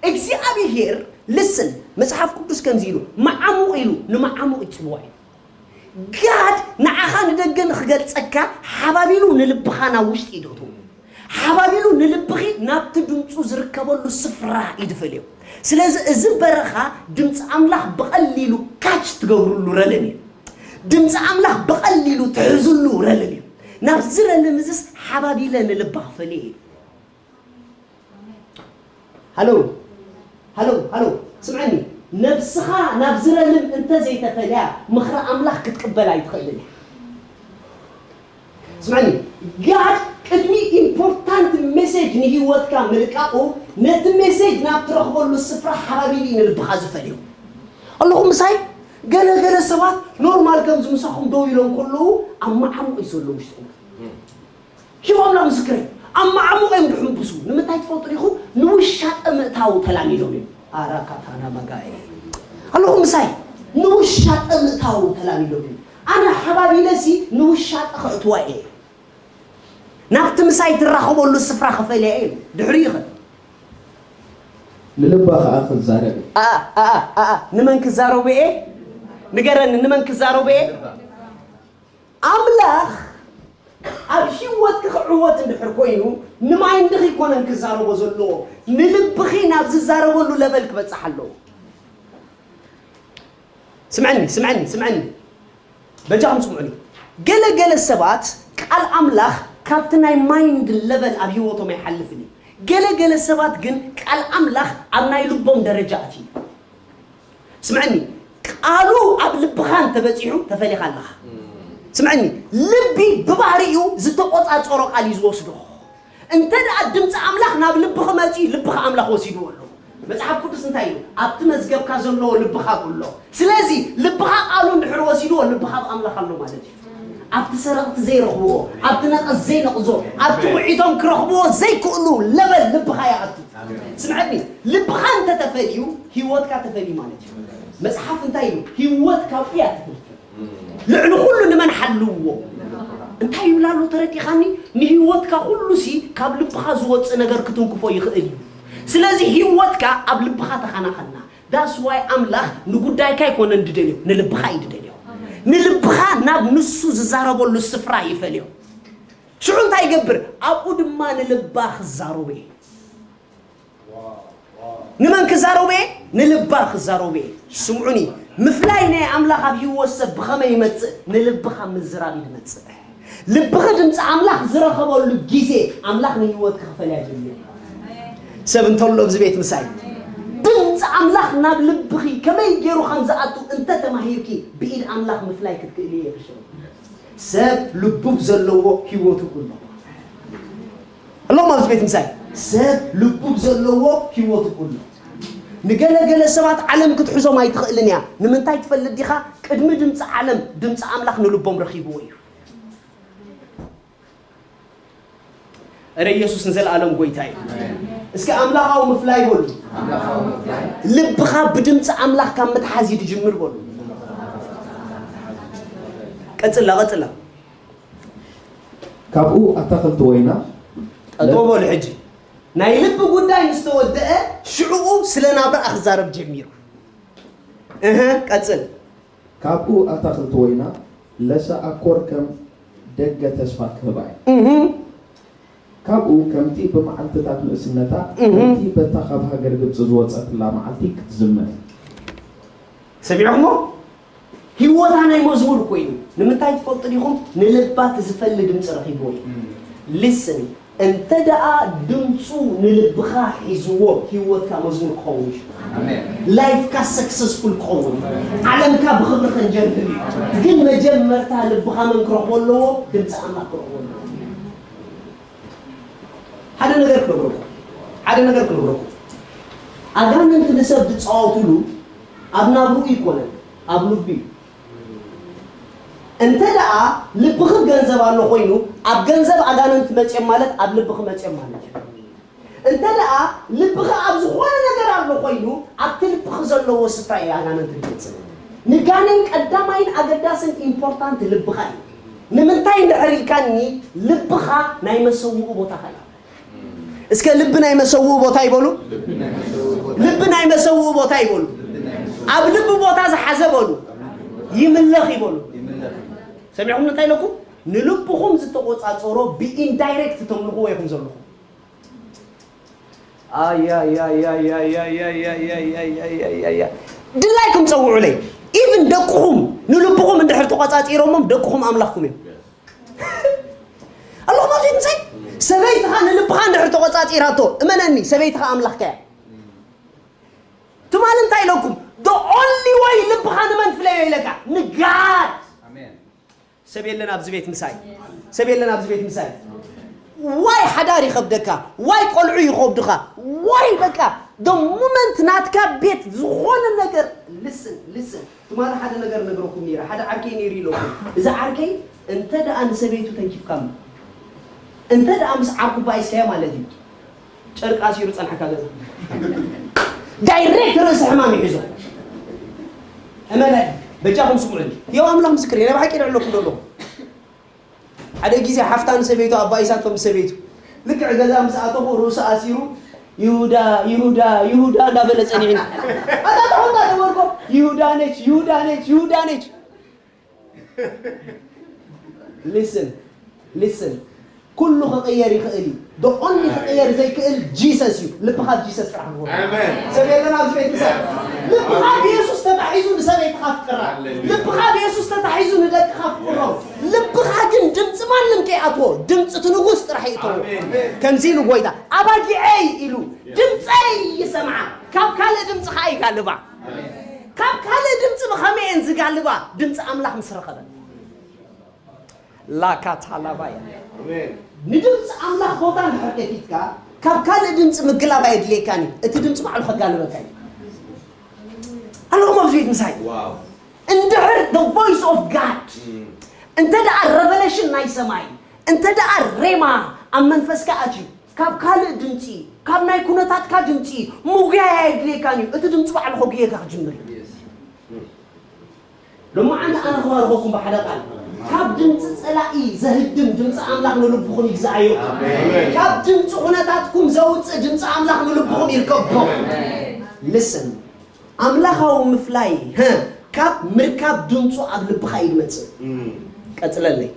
እግዚኣብሄር ልስን መጽሓፍ ቅዱስ ከምዚ ኢሉ መዓሙቕ ኢሉ ንመዓሙቕ ይጽውዖ እዩ። ጋድ ንዓኻ ንደገ ንኽገልጸካ ሓባቢሉ ንልብኻ ናብ ውሽጢ እዩ ደእትዎ። ሓባቢሉ ንልብኺ ናብቲ ድምፁ ዝርከበሉ ስፍራ እዩ ዝፈልዮ። ስለዚ እዚ በረኻ ድምፂ ኣምላኽ ብቐሊሉ ካች ትገብርሉ ረልም እዩ። ድምፂ ኣምላኽ ብቐሊሉ ትሕዝሉ ረልም እዩ። ናብዚ ረልም እዝስ ሓባቢለ ንልብኻ ፈልየ እዩ። ሃሎ ሃሎ ሃሎ፣ ስምዐኒ። ነብስኻ ናብ ዝረልም እንተ ዘይተፈልያ ምኽሪ ኣምላኽ ክትቅበል ኣይትኽእልን እያ። ስምዐኒ፣ ጋድ ቅድሚ ኢምፖርታንት ሜሴጅ ንህይወትካ ምልቃቑ ነቲ ሜሴጅ ናብ ትረኽበሉ ስፍራ ሓባቢሉ እዩ ንልብኻ ዝፈልዮ። ኣለኹም ምሳይ? ገለ ገለ ሰባት ኖርማል ከምዚ ምሳኹም ደው ኢሎም ከለዉ ኣብ መዓሙቕ እዩ ዘሎ ውሽጥኹም። ሂቦምና ምስክረይ ኣብ ማዕሙቕ እዮም ዝሕምብሱ። ንምንታይ ትፈልጡ ዲኹ? ንውሻጠ ምእታው ተላሚዶም እዮም። ኣራካታና መጋኤ ኣለኹም ምሳይ። ንውሻጠ ምእታው ተላሚዶም እዮም። ኣነ ሓባቢለሲ ንውሻጠ ከእትዋ እየ። ናብቲ ምሳይ ትራኸበሉ ስፍራ ክፈልያ እየ። ድሕሪ ይኸ ንልባ ከኣ ክዛረብ። ኣኣ ኣኣ ኣኣ ንመን ክዛረቡ እየ? ንገረኒ፣ ንመን ክዛረቡ እየ? ኣምላኽ ኣብ ህይወትኪ ክዕወት እንድሕር ኮይኑ ንማይንድኺ ኣይኮነን ክዛረቦ ዘለዎ፣ ንልብኺ ናብ ዝዛረበሉ ለቨል ክበጽሕ ኣለዎ። ስምዐኒ ስምዐኒ ስምዐኒ በጃኹም ስምዑኒ። ገለ ገለ ሰባት ቃል ኣምላኽ ካብቲ ናይ ማይንድ ለቨል ኣብ ህይወቶም ኣይሓልፍን እዩ። ገለ ገለ ሰባት ግን ቃል ኣምላኽ ኣብ ናይ ልቦም ደረጃ ኣትዩ። ስምዐኒ፣ ቃሉ ኣብ ልብኻ እንተበጺሑ ተፈሊኻ ኣለኻ። ስምዐኒ፣ ልቢ ብባህሪኡ ዝተቖጻጸሮ ቃል እዩ ዝወስዶ። እንተ ደኣ ድምፂ ኣምላኽ ናብ ልብኺ መጺኡ ልብኻ ኣምላኽ ወሲድዎ ኣሎ። መጽሓፍ ቅዱስ እንታይ ኢሉ? ኣብቲ መዝገብካ ዘለዎ ልብኻ ኣሎ። ስለዚ ልብኻ ቃሉ እንድሕር ወሲድዎ ልብኻ ኣብ ኣምላኽ ኣሎ ማለት እዩ። ኣብቲ ሰረቕቲ ዘይረኽብዎ፣ ኣብቲ ነቐዝ ዘይነቕዞ፣ ኣብቲ ውዒቶም ክረኽብዎ ዘይክእሉ ለበል ልብኻ ይኣቱ። ስምዐኒ፣ ልብኻ እንተተፈልዩ ህይወትካ ተፈልዩ ማለት እዩ። መጽሓፍ እንታይ ኢሉ? ህይወት ካብኡ እያ ትፍልፍል። ልዕሊ ኩሉ ንመን ሓልውዎ? እንታይ ይብል ኣሎ ተረዲኻኒ? ንህይወትካ ኩሉሲ ካብ ልብኻ ዝወፅእ ነገር ክትንክፎ ይኽእል እዩ። ስለዚ ህይወትካ ኣብ ልብኻ ተኸናኸና። That's why ኣምላኽ ንጉዳይካ ኣይኮነን ድደልዮ፣ ንልብኻ እዩ ድደልዮ። ንልብኻ ናብ ንሱ ዝዛረበሉ ስፍራ ይፈልዮ። ሽዑ እንታይ ይገብር? ኣብኡ ድማ ንልባ ክዛረቦ እዩ። ንመን ክዛረቡ እየ? ንልባ ክዛረቡ እየ። ስምዑኒ፣ ምፍላይ ናይ ኣምላኽ ኣብ ህይወት ሰብ ብኸመይ ይመጽእ? ንልብኻ ምዝራብ እዩ ዝመጽእ። ልብኺ ድምፂ ኣምላኽ ዝረኸበሉ ግዜ ኣምላኽ ንህይወትኪ ክፈልያ ጀሚሩ። ሰብ እንተሎ ኣብዚ ቤት ምሳይ ድምፂ ኣምላኽ ናብ ልብኺ ከመይ ገይሩ ከም ዝኣቱ እንተ ተማሂርኪ ብኢድ ኣምላኽ ምፍላይ ክትክእሊ እየ ክሽሩ። ሰብ ልቡብ ዘለዎ ህይወቱ ኩሎ ኣለኹም ኣብዚ ቤት ምሳይ ሰብ ልቡብ ዘለዎ ህይወቱ ኩሉ። ንገለ ገለ ሰባት ዓለም ክትሕዞም ኣይትኽእልን እያ። ንምንታይ ትፈልጥ ዲኻ? ቅድሚ ድምፂ ዓለም ድምፂ ኣምላኽ ንልቦም ረኺብዎ እዩ። እረ ኢየሱስ ንዘለኣለም ጎይታ እዩ። እስኪ ኣምላኻዊ ምፍላይ በሉ። ልብኻ ብድምፂ ኣምላኽ ካብ ምትሓዝ እዩ ዝጅምር በሉ። ቀፅላ ቀፅላ። ካብኡ ኣታኽልቲ ወይና ጠጠው በሉ ሕጂ። ናይ ልቢ ጉዳይ ምስ ተወደአ ሽዕኡ ስለ ናብራ ክዛረብ ጀሚሩ። እህ ቀጽል። ካብኡ ኣታኽልቲ ወይና ለሰ ኣኮር ከም ደገ ተስፋ ክህባ እዩ። እህ ካብኡ ከምቲ ብመዓልትታት ንእስነታ እህ ከምቲ በታ ካብ ሃገር ግብፂ ዝወፀትላ መዓልቲ ክትዝምር። ሰሚዕኹሞ? ህይወታ ናይ መዝሙር ኮይኑ ንምንታይ ትፈልጡ ዲኹም? ንልባ እቲ ዝፈሊ ድምፂ ረኺብዎ እዩ። ሊስን እንተ ደኣ ድምፁ ንልብኻ ሒዝዎ ህይወትካ መዝሙር ክኸውን እዩ። ላይፍካ ሰክሰስፉል ክኸውን እዩ። ዓለምካ ብኽብሪ ክንጀምር እዩ። ግን መጀመርታ ልብኻ መን ክረኽቦ ኣለዎ? ድምፂ ኣምላኽ ክረኽቦ ኣለዎ። ሓደ ነገር ክነግረኩም ሓደ ነገር ክነግረኩም ኣጋንንቲ ንሰብ ዝፃወቱሉ ኣብ ናብርኡ ይኮነን ኣብ ልቢ እዩ። እንተ ደኣ ልብኺ ገንዘብ ኣሎ ኮይኑ ኣብ ገንዘብ ኣጋንንቲ መፅዮም ማለት ኣብ ልብኺ መፅዮም ማለት እዩ። እንተ ደኣ ልብኺ ኣብ ዝኾነ ነገር ኣሎ ኮይኑ ኣብቲ ልብኺ ዘለዎ ስፍራ እዩ ኣጋንንቲ ዝመፅእ። ንጋኔን ቀዳማይን ኣገዳስን ኢምፖርታንት ልብኻ እዩ። ንምንታይ እንድሕር ኢልካኒ ልብኻ ናይ መሰውኡ ቦታኻ እዩ። እስከ ልቢ ናይ መሰውኡ ቦታ ይበሉ። ልቢ ናይ መሰውኡ ቦታ ይበሉ። ኣብ ልቢ ቦታ ዝሓዘ በሉ ይምለኽ ይበሉ። ሰሚዕኹም እንታይ ኢለኩም? ንልብኹም ዝተቆፃፀሮ ብኢንዳይሬክት ተምልኽዎ ኢኹም ዘለኹም። ድላይኩም ፀውዑለይ። ኢቭን ደቅኹም ንልብኹም እንድሕር ተቆፃፂሮሞም ደቅኹም ኣምላኽኩም እዮም። ኣለኹም ኣብዚ ምሳይ ሰበይትኻ ንልብኻ እንድሕር ተቆፃፂራቶ እመነኒ ሰበይትኻ ኣምላኽካ እያ። ትማሊ እንታይ ኢለኩም? The only way ልብኻ ንመን ፍለዮ ኢለካ ንጋድ። ሰብ የለን ኣብዚ ቤት ምሳይ ሰብ የለን ኣብዚ ቤት ምሳይ ዋይ ሓዳር ይኸብደካ ዋይ ቆልዑ ይኸብዱኻ ዋይ በቃ the moment ናትካ ቤት ዝኾነ ነገር listen listen ትማሊ ሓደ ነገር ነግረኩም ነይረ ሓደ ዓርከይ ነይሩ ኢለኩም እዚ ዓርከይ እንተ ደኣ ንሰበይቱ ተንኪፍካ እንተ ደኣ ምስ ዓርኩ ባኢስካዮ ማለት እዩ። ጨርቂ ኣሲሩ ጸንሓካ ገዛ። ዳይሬክት ርእሲ ሕማም ይሕዞ። እመነ፣ በጃኹም ስምዑኒ። የው ኣምላኽ ምስክር፣ ናይ ብሓቂ ይዕለኩም ዘለኹ። ሓደ ግዜ ሓፍታ ንሰበይቱ ኣባኢሳቶ ምስ ሰበይቱ። ልክዕ ገዛ ምስ ኣተኹ ርእሱ ኣሲሩ፣ "ይሁዳ፣ ይሁዳ፣ ይሁዳ" እንዳበለ ጸኒዕኒ። ኣታ ተኾንካ ተበልኮ፣ "ይሁዳ ነች፣ ይሁዳ ነች፣ ይሁዳ ነች።" ሊስን፣ ሊስን። ኩሉ ክቕየር ይኽእል እዩ። The only ክቕየር ዘይክእል ጂሰስ እዩ። ልብኻ ብ ጂሰስ ጥራሕ ክኸውን። ኣሜን። ሰብ የለን ኣብዚ ቤት ምሳይ። ልብኻ ብየሱስ ተታሒዙ ንሰበይትኻ ኣፍቅራ። ሃሌሉያ። ልብኻ ብየሱስ ተታሒዙ ንደቅኻ ኣፍቅሮም። ልብኻ ግን ድምፂ ማንም ከይኣትዎ፣ ድምፂ እቲ ንጉስ ጥራሕ ይእትዎ። ኣሜን። ከምዚ ኢሉ ጎይታ፣ "ኣባጊዐይ" ኢሉ፣ "ድምፀይ ይሰምዓ፣ ካብ ካልእ ድምፂ ኸዓ ይጋልባ።" ካብ ካልእ ድምፂ ብኸመይ እየን ዝጋልባ? ድምፂ ኣምላኽ ምስ ረኸበ። ላካታላባያ። ኣሜን። ንድምፂ ኣምላኽ ቦታ እንድሕር ከፊትካ፣ ካብ ካልእ ድምፂ ምግላብ ኣየድልየካን እዩ። እቲ ድምፂ ባዕሉ ከጋልበካ እዩ። ኣለኹም ኣብዚ ቤት ምሳይ? ዋው። እንድሕር the voice of God፣ እም። እንተ ደኣ revelation ናይ ሰማይ፣ እንተ ደኣ ሬማ ኣብ መንፈስካ ኣትዩ፣ ካብ ካልእ ድምፂ፣ ካብ ናይ ኩነታትካ ድምፂ ምጉያይ ኣየድልየካን እዩ። እቲ ድምፂ ባዕሉ ከጉየካ ክጅምር እዩ። የስ። ሎማዓንቲ ኣነ ክባርኸኩም ብሓደ ቃል፣ ካብ ድምፂ ጸላኢ ዘህድም ድምፂ ኣምላኽ ንልብኹም ይግዝኣዮ። ኣሜን። ካብ ድምፂ ኩነታትኩም ዘውፅእ ድምፂ ኣምላኽ ንልብኹም ይርከቦ። ኣሜን። ልስን፣ ኣምላኻዊ ምፍላይ፣ ሀ፣ ካብ ምርካብ ድምፁ ኣብ ልብኻ እዩ ዝመፅእ። እም። ቀፅለለይ።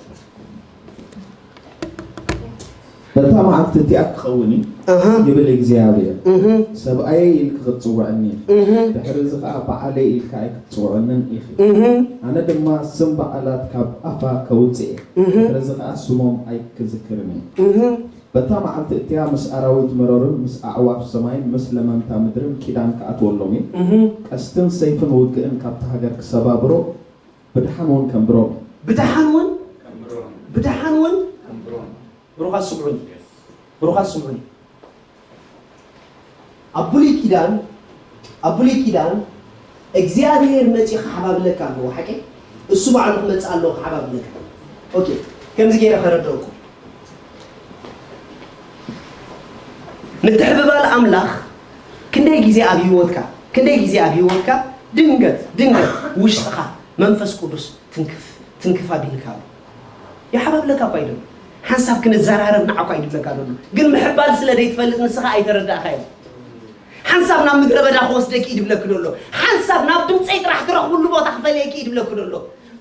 በታ መዓልቲ እቲኣ ክኸውን እዩ፣ እህ። ይብል እግዚኣብሔር። እህ። ሰብኣየይ ኢልኪ ክትጽውዕኒ ኢኺ። እህ። ድሕሪ እዚ ኸኣ በዓለይ ኢልኪ ኣይክትጽውዕንን ኢኺ። እህ። ኣነ ድማ ስም በዓላት ካብ ኣፋ ከውጽእ እየ። እህ። ድሕሪ እዚ ኸኣ ስሞም ኣይክዝክርን እየ። እህ። በታ መዓልቲ እቲኣ ምስ ኣራዊት መሮርን ምስ ኣዕዋፍ ሰማይን ምስ ለመምታ ምድርን ኪዳን ክኣትወሎም እየ። እህ። ቀስትን ሰይፍን ውግእን ካብታ ሃገር ክሰባብሮ ብደሓን እውን ከንብሮም። ብደሓን እውን? ከንብሮም። ብደሓን እውን? ከንብሮም። ብሩኻት ስምዑኒ። ብሩኻት ስምዑኒ። ኣብ ብሉይ ኪዳን፣ ኣብ ብሉይ ኪዳን እግዚኣብሔር መጺኡ ክሓባብለካ ኣለዎ፣ ሓቂ? እሱ ባዕሉ ክመጽእ ኣለዎ ክሓባብለካ። ኦኬ፣ ከምዚ ገይረ ከረድአኩም። ምትሕብባል ኣምላኽ ክንደይ ግዜ ኣብ ህይወትካ፣ ክንደይ ግዜ ኣብ ህይወትካ ድንገት፣ ድንገት ውሽጥኻ መንፈስ ቅዱስ ትንክፍ፣ ትንክፍ ኣቢልካ ኣሎ። ይሓባብለካ እኳ እዩ ዘሎ። ሓንሳብ ክንዘራረብ ንዓኳ እዩ ድብለካ ዘሎ። ግን ምሕባል ስለ ዘይትፈልጥ ንስኻ ኣይተረዳእካዮ። ሓንሳብ ናብ ምድረ በዳ ክወስደኪ እዩ ድብለኪ ዘሎ። ሓንሳብ ናብ ድምፀይ ጥራሕ ትረኽብሉ ቦታ ክፈልየኪ እዩ ድብለኪ ዘሎ።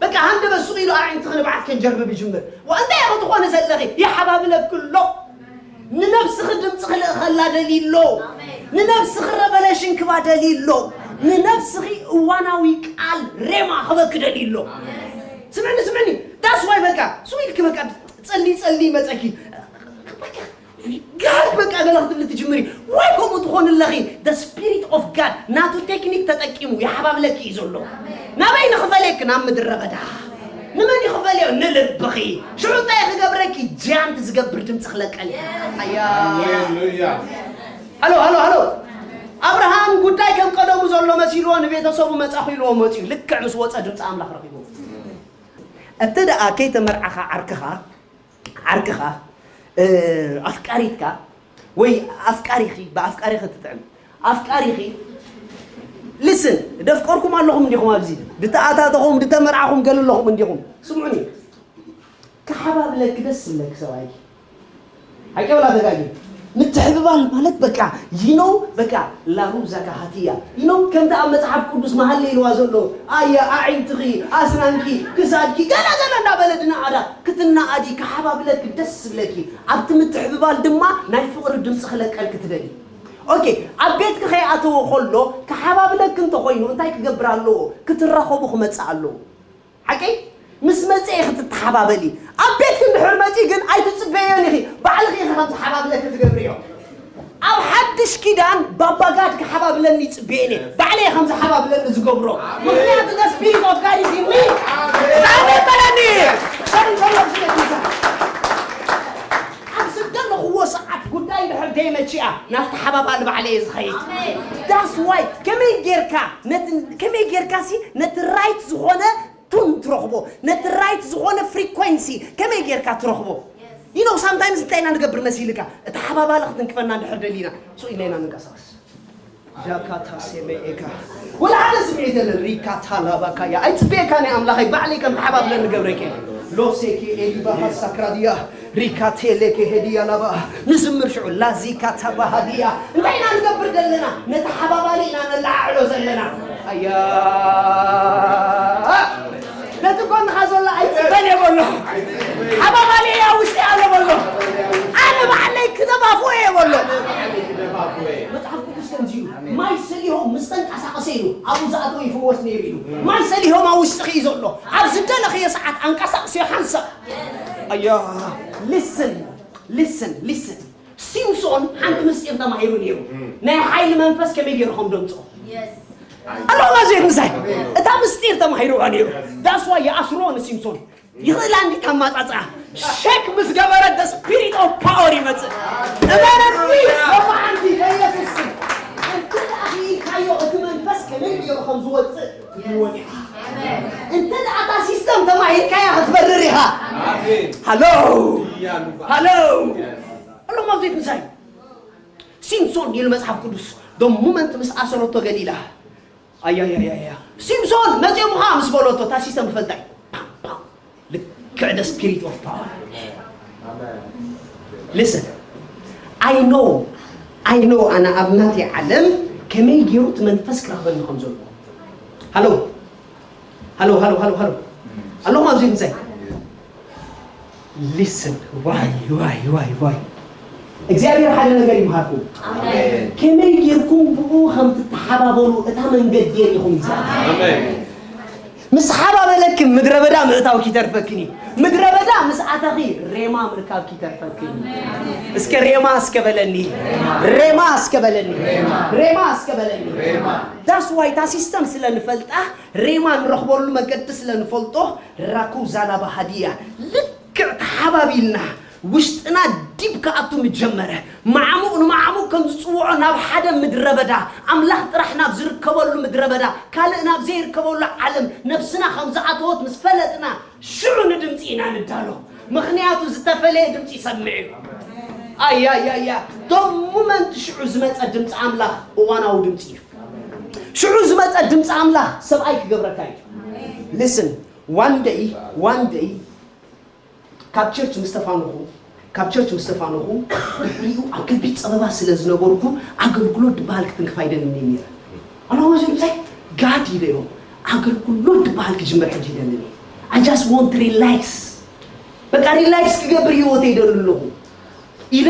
በቃ ሃንደበት ሱቕ ኢሉ ኣዒንቲ ክንብዓት ከንጀርብብ ይጅምር። ዋ እንታይ ኢኺ ትኾኒ ዘለኺ? ይሓባብለኪ ኣሎ። ንነብስኺ ድምፂ ክልእኸላ ደልዩ ኣሎ። ኣሜን። ንነብስኺ ረቨሌሽን ክባ ደልዩ ኣሎ። ንነብስኺ እዋናዊ ቃል ሬማ ክበኪ ደልዩ ኣሎ። ኣሜን። ስምዕኒ፣ ስምዕኒ። ዳስ ዋይ በቃ ሱቕ ኢልኪ በቃ ጸሊ፣ ጸሊ ይመጸኪ። በቃ ጋድ በቃ ገለ ክትብሊ ትጅምሪ። ዋይ ከምኡ ትኾኒ ኣለኺ? The spirit of God ናቱ ቴክኒክ ተጠቂሙ ይሓባብለኪ እዩ ዘሎ። ኣሜን። ናበይ ንኽፈልየኪ? ናብ ምድረ በዳ። ንመን እዩ ክፈልዮ? ንልብኺ። ሽዑ እንታይ ክገብረኪ? ጃንት ዝገብር ድምፂ ክለቀል እዩ። ኣያ። ሃሌሉያ። ሃሎ፣ ሃሎ፣ ሃሎ። ኣብርሃም ጉዳይ ከም ቀደሙ ዘሎ መሲልዎ ንቤተሰቡ መጻኹ ኢልዎ መጺኡ። ልክዕ ምስ ወጸ ድምፂ ኣምላኽ ረኺቡ። እንተ ደኣ ከይተመርዓኻ ዓርክኻ፣ ዓርክኻ፣ እ፣ ኣፍቃሪትካ ወይ ኣፍቃሪኺ፣ ብኣፍቃሪኺ ትጥዕም። ኣፍቃሪኺ፣ ሊስን፣ ደፍቀርኩም ኣለኹም እንዲኹም ኣብዚ፣ ድተኣታተኹም፣ ድተመርዓኹም ገለ ኣለኹም እንዲኹም። ስምዑኒ። ክሓባብለኪ ደስ ዝብለኪ ሰብኣይኪ። ሓቂ ወላ ተጋጊ? ምትሕብባል ማለት በቃ፣ you know፣ በቃ፣ ላሩዛ ካሃትያ፣ you know፣ ከምቲ ኣብ መጽሓፍ ቅዱስ መሃለ ኢልዋ ዘሎ፣ ኣያ፣ ኣዒንትኺ፣ ኣስናንኪ፣ ክሳድኪ፣ ገለ ገለ እንዳበለ ድነኣዳ ክትነኣዲ፣ ክሓባብለኪ ደስ ዝብለኪ። ኣብቲ ምትሕብባል ድማ ናይ ፍቕሪ ድምፂ ክለቀልኪ ትደሊ። ኦኬ፣ ኣብ ቤትኪ ከይኣተወ ከሎ፣ ክሓባብለኪ እንተኾይኑ፣ እንታይ ክገብር ኣለዎ? ክትራኸቡ ክመጽእ ኣለዎ። ሓቀይ? ምስ መጽኤ ክትተሓባበሊ። ኣብ ቤትኪ እንድሕር መጺኡ ግን ኣይትጽበዮን ኢኺ። ባዕልኺ ኢኺ ከም ዝሓባብለኪ ትገብርዮ። ኣብ ሓድሽ ኪዳን ባባ ጋድ ክሓባብለኒ ይጽበየኒ። ባዕለይ ከም ዝሓባብለኒ ዝገብሮ። ምኽንያቱ the spirit of God is in me። ኣሜን። ኣሜን በለኒ። ሰሪ ሰሪ ኣብ ስደት ይዛ። ኣብ ዝደለኽዎ ሰዓት ጉዳይ እንድሕር ደይመቺኣ ናብቲ ሓባባሊ ባዕለይ እየ ዝኸይድ። That's why ከመይ ጌርካ ነቲ፣ ከመይ ጌርካ ሲ ነቲ ራይት ዝኾነ ቱን ትረኽቦ፣ ነቲ ራይት ዝኾነ ፍሪኮንሲ ከመይ ጌርካ ትረኽቦ? You know, sometimes እንታይ ኢና ንገብር መሲልካ? እቲ ሓባባሊ ክትንክፈና እንድሕር ደሊና፣ so ኢልና ኢና ንንቀሳቐስ። ጃካታ ሴሜኤካ። ወላ ሓደ ስምዒት የለን። ሪካታ ላባካያ። ኣይጽበየካ ናይ ኣምላኸይ፣ ባዕለይ ከም ተሓባብለ ንገብረከ። ሎሴኬ ኤሊባሃ ሳክራድያ። ሪካቴሌ ከሄድያ ላባ። ንዝምር ሽዑ ላዚካ ታባሃድያ። እንታይ ኢና ንገብር ዘለና? ነቲ ሓባባሊ ኢና ነለዓዕሎ ዘለና። ኣያ። ነቲ ጎንኻ ዘሎ ኣይጽበን እየ በሎ። ሓባባሊ እያ ውሽጢ ኣሎ በሎ። ኣነ ባዕለይ ክደባፎ እየ በሎ። መጽሓፍ ቅዱስ ከምዚ ኢሉ፣ ማይ ሰሊሆም ምስ ተንቀሳቐሰ ኢሉ፣ ኣብኡ ዝኣተወ ይፍወስ ነይሩ ኢሉ። ማይ ሰሊሆም ኣብ ውሽጥኺ እዩ ዘሎ። ኣብ ዝደለኽዮ ሰዓት ኣንቀሳቕስዮ ሓንሳእ። ኣያ፣ listen, listen, listen. ሲምሶን ሓንቲ ምስጢር ተማሂሩ ነይሩ። ናይ ሓይሊ መንፈስ ከመይ ገይሩ ከም ደምፅኦ ኣለኹም ኣብዚ ምሳይ። እታ ምስጢር ተማሂሩዋ ነይሩ። That's why ይኣስርዎ ንሲምሶን። ይኽእላ እንዲ ታማፃፅኣ ሸክ ምስ ገበረ the spirit of power ይመፅእ። እመነኒ፣ ሎማዓንቲ በኢየሱስ ስም። ኣንቲ ደኣ ክኢልካዮ እቲ መንፈስ ከመይ ገይሩ ከም ዝወፅእ ትብልዎ ዲኻ? እንተ ደኣ እታ ሲስተም ተማሂርካያ ክትበርር ኢኻ። ሃሎ፣ ሃሎ። ኣለኹም ኣብዚ ምሳይ። ሲምሶን ኢሉ መጽሓፍ ቅዱስ፣ the moment ምስ ኣሰረቶ ገሊላ። ኣያያያያ። ሲምሶን መጺኦም ኸዓ ምስ በለቶ፣ እታ ሲስተም ይፈልጣ እዩ። ልክዕ the spirit of power። Listen, I know, I know ኣነ ኣብ ናተይ ዓለም ከመይ ገይሩ እቲ መንፈስ ክረኽበኒ ከም ዘለዎ። ሃሎ፣ ሃሎ፣ ሃሎ፣ ሃሎ፣ ሃሎ። ኣለኹም ኣብዚ ምሳይ። Listen, ዋይ፣ ዋይ፣ ዋይ፣ ዋይ። እግዚኣብሔር ሓደ ነገር ይምሃርኩም። ኣሜን። ከመይ ጌርኩም ብኡ ከም ትተሓባበሩ እታ መንገዲ የሪኹም እግዚኣብሔር። ኣሜን። ምስ ሓባበለኪ ምድረ በዳ ምእታውኪ ይተርፈክን እዩ። ምድረ በዳ ምስ ኣተኺ ሬማ ምርካብኪ ይተርፈክን እዩ። እስከ ሬማ እስከ በለኒ። ሬማ እስከ በለኒ። ሬማ እስከ በለኒ። That's why እታ ሲስተም ስለ ንፈልጣ ሬማ ንረኽበሉ መገዲ ስለ ንፈልጦ ራኩ ዛላባ ሃዲያ ልክዕ ተሓባቢልና ውሽጥና ዲብ ክኣቱ ምጀመረ። ማዕሙቕ ንማዕሙቕ ከም ዝጽውዖ ናብ ሓደ ምድረ በዳ፣ ኣምላኽ ጥራሕ ናብ ዝርከበሉ ምድረ በዳ፣ ካልእ ናብ ዘይርከበሉ ዓለም ነብስና ከም ዝኣተወት ምስ ፈለጥና፣ ሽዑ ንድምጺ ኢና ንዳሎ። ምኽንያቱ ዝተፈለየ ድምጺ ይሰምዕ እዩ። ኣያያያ፣ the moment ሽዑ ዝመጸ ድምጺ ኣምላኽ እዋናዊ ድምጺ እዩ። ሽዑ ዝመጸ ድምጺ ኣምላኽ ሰብኣይ ክገብረካ እዩ። Listen, one day, one day ካብ ቸርች ምስ ተፋነኹ፣ ካብ ቸርች ምስ ተፋነኹ፣ ድሕሪኡ ኣብ ከቢድ ጸበባ ስለ ዝነበርኩ ኣገልግሎት ድበሃል ክትንክፍ ኣይደልን እየ ነይረ። ኣነ ወዚ ምሳይ ጋድ ኢለዮም፣ ኣገልግሎት ድበሃል ክጅምር ሕጂ ይደልን እየ። I just want relax። በቃ ሪላክስ ክገብር ህይወተይ ይደሊ ኣለኹ ኢለ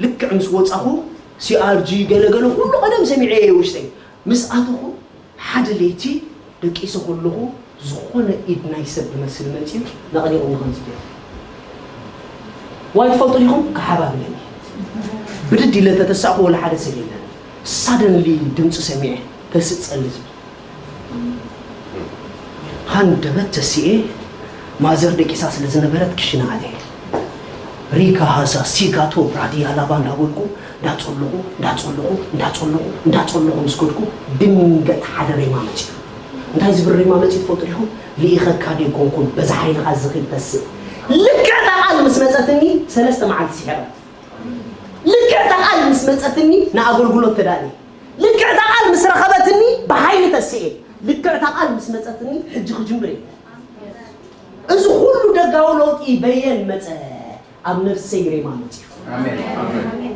ልክዕ ምስ ወጻኹ፣ ሲ ኣር ጂ ገለገለ ኩሉ ቀደም ሰሚዐ እየ ውሽጠይ። ምስ ኣተኹ ሓደ ለይቲ ደቂሰ ከለኹ ዝኾነ ኢድ ናይ ሰብ ዝመስል መጺኡ ነቕኒቑኒ ከምዚ ገይሩ። ዋይ ትፈልጡ ዲኹም? ክሓባብለኒ። ብድድ ኢለ ተተሳእኹ ወላ ሓደ ሰብ የለን። ሳደንሊ ድምፂ ሰሚዐ ተስእ ጸሊ ዝብል። ሃንደበት ተሲኤ ማዘር ደቂሳ ስለ ዝነበረት ክሽነ ኣትየ። ሪካ ሃሳ ሲጋቶ ብራዲ ኣላባ እንዳበልኩ እንዳጸለኹ እንዳጸለኹ እንዳጸለኹ እንዳጸለኹ ምስ ከድኩ ድንገት ሓደ ሬማ መጺኡ። እንታይ ዝብል ሬማ መጺኡ ትፈልጡ ዲኹም? ልኢኸካ ደይኮንኩን በዛ ሓይልኻ ዝኽድ ተስእ። ልክዕ እታ ቃል ምስ መጸትኒ ሰለስተ መዓልቲ ስሒቐ። ልክዕ እታ ቃል ምስ መጸትኒ ንኣገልግሎት ተዳልየ። ልክዕ እታ ቃል ምስ ረኸበትኒ ብሓይሊ ተስኤ። ልክዕ እታ ቃል ምስ መጸትኒ ሕጂ ክጅምር እየ። እዚ ኩሉ ደጋዊ ለውጢ በየን መጸ? ኣብ ነፍሰይ ሬማ መጺኡ። ኣሜን። ኣሜን።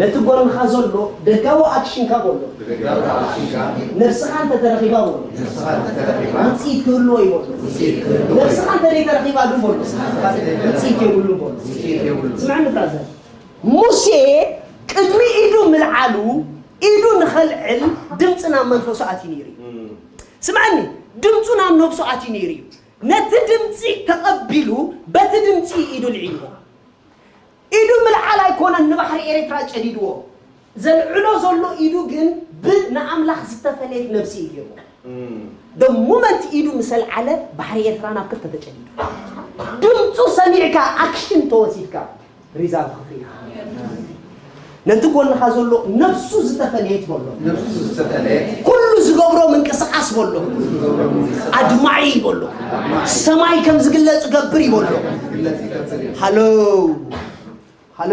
ነቲ ጎንኻ ዘሎ ደጋዊ ኣክሽንካ በሎ። ደጋዊ ኣክሽንካ። ነፍስኻ እንተተረኺባ በሎ። ነፍስኻ እንተተረኺባ። ውጽኢት ክህልዎ እዩ በሎ። ውጽኢት ክህልዎ እዩ። ነፍስኻ እንተዘይተረኺባ ግን በሎ። ነፍስኻ እንተዘይተረኺባ። ውጽኢት የብሉን በሎ። ውጽኢት የብሉን። ስምዐኒ ብራዘር። ሙሴ ቅድሚ ኢዱ ምልዓሉ ኢዱ ንኸልዕል ድምፂ ናብ መንፈሱ ኣትዩ ነይሩ እዩ። እም። ስምዐኒ፣ ድምፁ ናብ ነብሱ ኣትዩ ነይሩ እዩ። ነቲ ድምፂ ተቐቢሉ በቲ ድምፂ ኢዱ ልዒልዎ። ኢዱ ምልዓል ኣይኮነን ንባሕሪ ኤርትራ ጨዲድዎ። ዘልዕሎ ዘሎ ኢዱ ግን ብ-፣ ንኣምላኽ ዝተፈለየት ነብሲ እዩ ገይርዎ። እም። The moment ኢዱ ምስ ኣልዓለ ባሕሪ ኤርትራ ናብ ክልተ ተጨዲዱ። ድምፁ ሰሚዕካ ኣክሽን ተወሲድካ ሪዛልት ክትርኢ ኢኻ። ነቲ ጎንኻ ዘሎ ነብሱ ዝተፈለየት በሎ። ነብሱ ዝተፈለየት። ኩሉ ዝገብሮ ምንቅስቃስ በሎ ኣድማዒ ይበሎ። ሰማይ ከም ዝግለጽ ገብር ይበሎ። ሃሎ ሃሎ።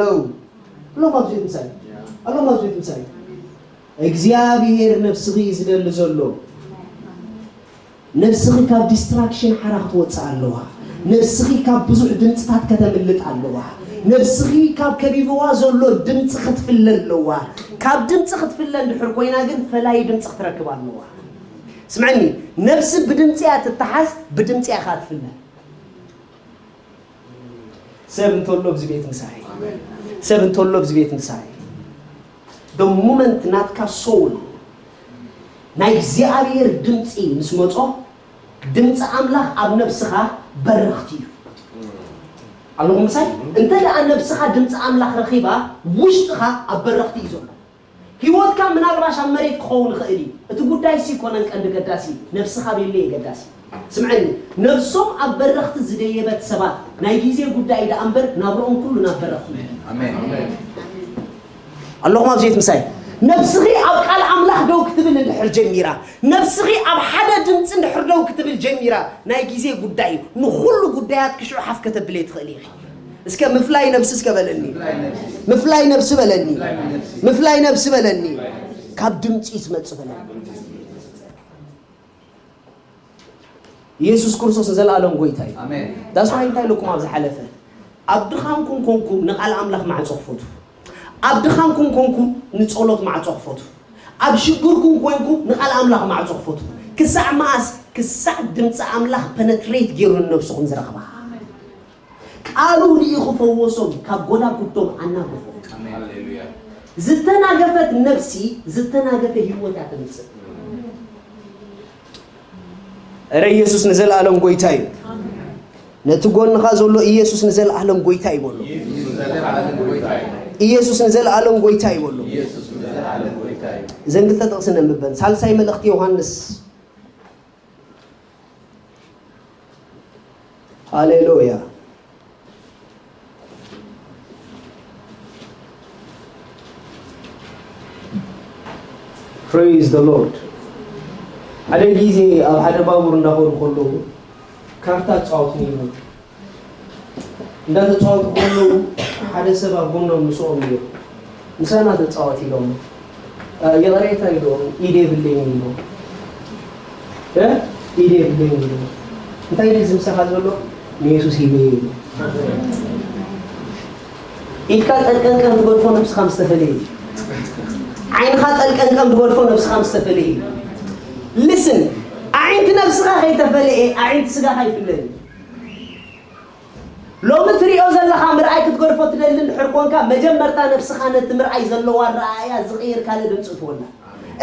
ኣሎ ማብዙ ትምሳይ ኣሎ ማብዙ ትምሳይ እግዚኣብሔር ነብስኺ እዩ ዝደሊ ዘሎ። ነብስኺ ካብ ዲስትራክሽን ሓራ ክትወፅእ ኣለዋ። ነብስኺ ካብ ብዙሕ ድምፅታት ከተምልጥ ኣለዋ። ነብስኺ ካብ ከቢብዋ ዘሎ ድምፂ ክትፍለ ኣለዋ። ካብ ድምፂ ክትፍለ እንድሕር ኮይና ግን ፈላይ ድምፂ ክትረክብ ኣለዋ። ስምዐኒ፣ ነብሲ ብድምፂ እያ ትተሓዝ፣ ብድምፂ እያ ከዓ ትፍለ። ሰብ እንተሎ ኣብዚ ቤት ምሳይ፣ ሰብ እንተሎ ኣብዚ ቤት ምሳይ። The moment ናትካ ሶል ናይ እግዚኣብሔር ድምፂ ምስ መጾ፣ ድምፂ ኣምላኽ ኣብ ነብስኻ በረኽቲ እዩ። ኣለኹም ምሳይ? እንተ ደኣ ነብስኻ ድምፂ ኣምላኽ ረኺባ፣ ውሽጥኻ ኣብ በረኽቲ እዩ ዘሎ። ህይወትካ ምናልባሽ ኣብ መሬት ክኸውን ይኽእል እዩ። እቲ ጉዳይ ሲ ኮነን ቀንዲ ገዳሲ፣ ነብስኻ ቤለ እዩ ገዳሲ። ስምዐኒ፣ ነብሶም ኣብ በረኽቲ ዝደየበት ሰባት ናይ ግዜ ጉዳይ ደኣ እምበር ናብርኦም ኩሉ ናብ በረኽቲ እዩ። ኣሜን። ኣለኹም ኣብ ዘይት ምሳይ? ነብስኺ ኣብ ቃል ኣምላኽ ደው ክትብል እንድሕር ጀሚራ፣ ነብስኺ ኣብ ሓደ ድምፂ እንድሕር ደው ክትብል ጀሚራ፣ ናይ ግዜ ጉዳይ እዩ። ንኹሉ ጉዳያት ክሽዑ ሓፍ ከተብልየ ትኽእል ኢኺ። እስከ ምፍላይ ነብሲ እስከ በለኒ። ምፍላይ ነብሲ በለኒ። ምፍላይ ነብሲ በለኒ። ካብ ድምፂ ዝመፅእ በለኒ። ኢየሱስ ክርስቶስ ንዘለኣለም ጎይታ እዩ። ኣሜን። ዳስዋይ እንታይ ኢለኩም ኣብ ዝሓለፈ? ኣብ ድኻምኩም ኮንኩም ንቓል ኣምላኽ ማዕጾ ክፈቱ። ኣብ ድኻምኩም ኮንኩም ንጸሎት ማዕጾ ክፈቱ። ኣብ ሽግርኩም ኮንኩም ንቓል ኣምላኽ ማዕጾ ክፈቱ። ክሳዕ መኣስ? ክሳዕ ድምፂ ኣምላኽ ፐነትሬት ገይሩ ንነብስኹም ዝረኽባ። ቃሉ ልኢኹ ፈወሶም፣ ካብ ጎዳጉዶም ኣናገፎም። ኣሜን። ሃሌሉያ። ዝተናገፈት ነፍሲ ዝተናገፈ ህይወት እያ ተምጽእ። እረ ኢየሱስ ንዘለኣለም ጎይታ እዩ። ነቲ ጎንኻ ዘሎ ኢየሱስ ንዘለኣለም ጎይታ እዩ በሎ። ኢየሱስ ንዘለኣለም ጎይታ እዩ በሎ። እዘን ክልተ ጥቕሲ ነንብበን። ሳልሳይ መልእኽቲ ዮሃንስ። ሃሌሉያ። Praise the Lord። ሓደ ግዜ ኣብ ሓደ ባቡር እንዳኸዱ ከለዉ ካርታ ይጻወቱ ነይሮም። እንዳተጻወቱ ከለዉ ሓደ ሰብ ኣብ ጎኖም ምስኦም ነይሩ። ምሳና ተጻወት ኢሎም። እ፣ ይቕሬታ ኢሎም። ኢድ የብለይን ኢሎም። እ? ኢድ የብለይን ኢሎም። እንታይ ኢሉ ዝምሳኻ ዘሎ? ንየሱስ ኢለ ኢሉ። ኢድካ ጠልቀንቀን ትገድፎ ነብስኻ ምስ ተፈለየ። ዓይንኻ ጠልቀንቀን ትገድፎ ነብስኻ ምስ ተፈለየ። ሊስን፣ ኣዒንቲ ነብስኻ ከይተፈለየ፣ ኣዒንቲ ስጋኻ ይፍለዩ። ሎሚ ትሪኦ ዘለኻ ምርኣይ ክትገድፎ ትደሊ እንድሕር ኮንካ፣ መጀመርታ ነብስኻ ነቲ ምርኣይ ዘለዎ ኣረኣእያ ዝቕይር ካልእ ድምፂ እትወላ።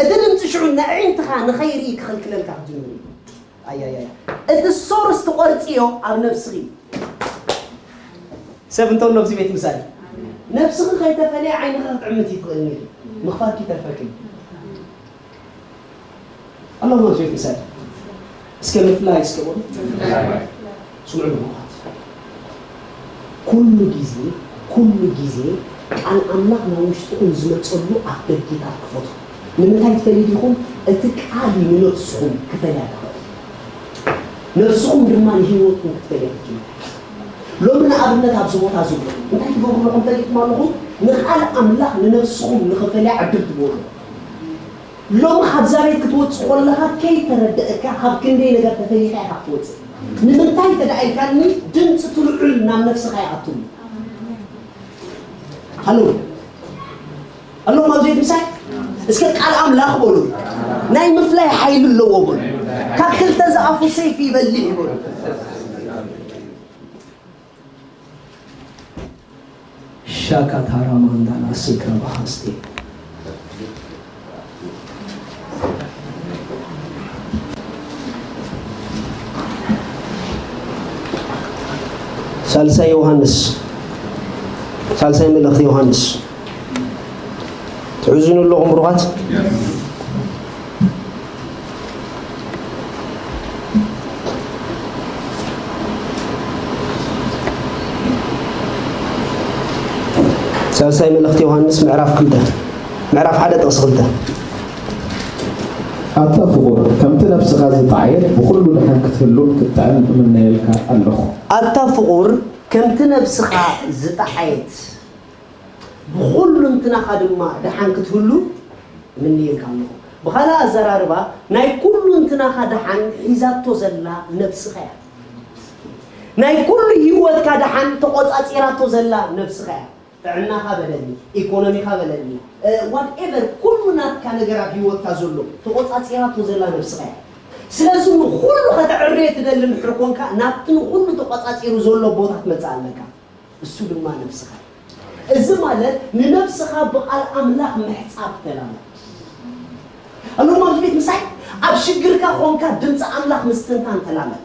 እቲ ድምፂ ሽዑ ነዕይንትኻ ንኸይርኢ ክኽልክለልካ ክጅምር እዩ። ኣያያያ። እቲ ሶርስ ትቖርፅዮ ኣብ ነብስኺ። ሰብ እንተሎ ኣብዚ ቤት ምሳሌ። ነብስኺ ከይተፈለየ ዓይንኺ ክትጥዕምቲ ትኽእል ነይሩ። ምኽፋልኪ ይተርፈኪ። ኣላሁ መን ፊል ኢንሳን። እስከ ምፍላይ እስከ በሉ። ስምዑ ብሩኻት። ኩሉ ግዜ፣ ኩሉ ግዜ ቃል ኣምላኽ ናብ ውሽጥኹም ዝመጸሉ ኣፍ ደጌታት ክፈቱ። ንምንታይ ትፈልዩ ዲኹም? እቲ ቃል እዩ ንነፍስኹም ክፈልያ ትኽእል። ነፍስኹም ድማ ንህይወትኩም ክትፈልያ ትጅምር። ሎሚ ንኣብነት ኣብዚ ቦታ ዘሎ እንታይ ትገብሩ ኣለኹም ፈሊጥኩም ኣለኹም? ንቃል ኣምላኽ ንነፍስኹም ንኽፈልያ ዕድል ትገብሩ። ሎሚ ካብዛ ቤት ክትወጽእ ከለኻ ከይተረደእካ ካብ ክንደይ ነገር ተፈሊኻ ኢኻ ክትወጽእ። ንምንታይ እንተ ደኣ ኢልካኒ ድምፂ ትልዑል ናብ ነፍስኻ ይኣትሉ። ሃሎ። ኣለኹም ኣብዚ ቤት ምሳይ? እስከ ቃል ኣምላኽ በሉ። ናይ ምፍላይ ሓይሊ ኣለዎ በሉ። ካብ ክልተ ዝኣፉ ሰይፊ ይበልዕ እዩ በሉ። ሻካታራ ማንዳና ስክራ ባሃስቴ። ሳልሳይ ዮሃንስ፣ ሳልሳይ መልእኽቲ ዮሃንስ። ትሕዝኑ ኣለኹም ብሩኻት? ሳልሳይ መልእኽቲ ዮሃንስ ምዕራፍ ክልተ፣ ምዕራፍ ሓደ ጥቕሲ ክልተ። ኣታ ፍቑር፣ ከምቲ ነፍስኻ ዝጠዓየት ብኹሉ ደሓን ክትህሉ ክትጥዕም እምነየልካ ኣለኹ። ኣታ ፍቑር፣ ከምቲ ነብስኻ ዝጠዓየት ብኹሉ እንትናኻ ድማ ደሓን ክትህሉ እምነየልካ ኣለኹ። ብኻልእ ኣዘራርባ፣ ናይ ኩሉ እንትናኻ ደሓን ሒዛቶ ዘላ ነብስኻ እያ። ናይ ኩሉ ህይወትካ ደሓን ተቖጻጺራቶ ዘላ ነብስኻ እያ። ጥዕናኻ በለኒ፣ ኢኮኖሚኻ በለኒ፣ ዋትኤቨር፣ ኩሉ ናትካ ነገር ኣብ ህይወትካ ዘሎ ተቖጻጺራቶ ዘላ ነብስኻ እያ። ስለዚ ንኹሉ ከተዕርዮ ትደሊ እንድሕር ኮንካ፣ ናብቲ ንኹሉ ተቖጻጺሩ ዘሎ ቦታ ክትመጽእ ኣለካ። እሱ ድማ ነብስኻ እዩ። እዚ ማለት ንነብስኻ ብቓል ኣምላኽ ምሕጻብ ተላመድ። ኣለኹም ኣብዚ ቤት ምሳይ? ኣብ ሽግርካ ኾንካ ድምፂ ኣምላኽ ምስትንታን ተላመድ።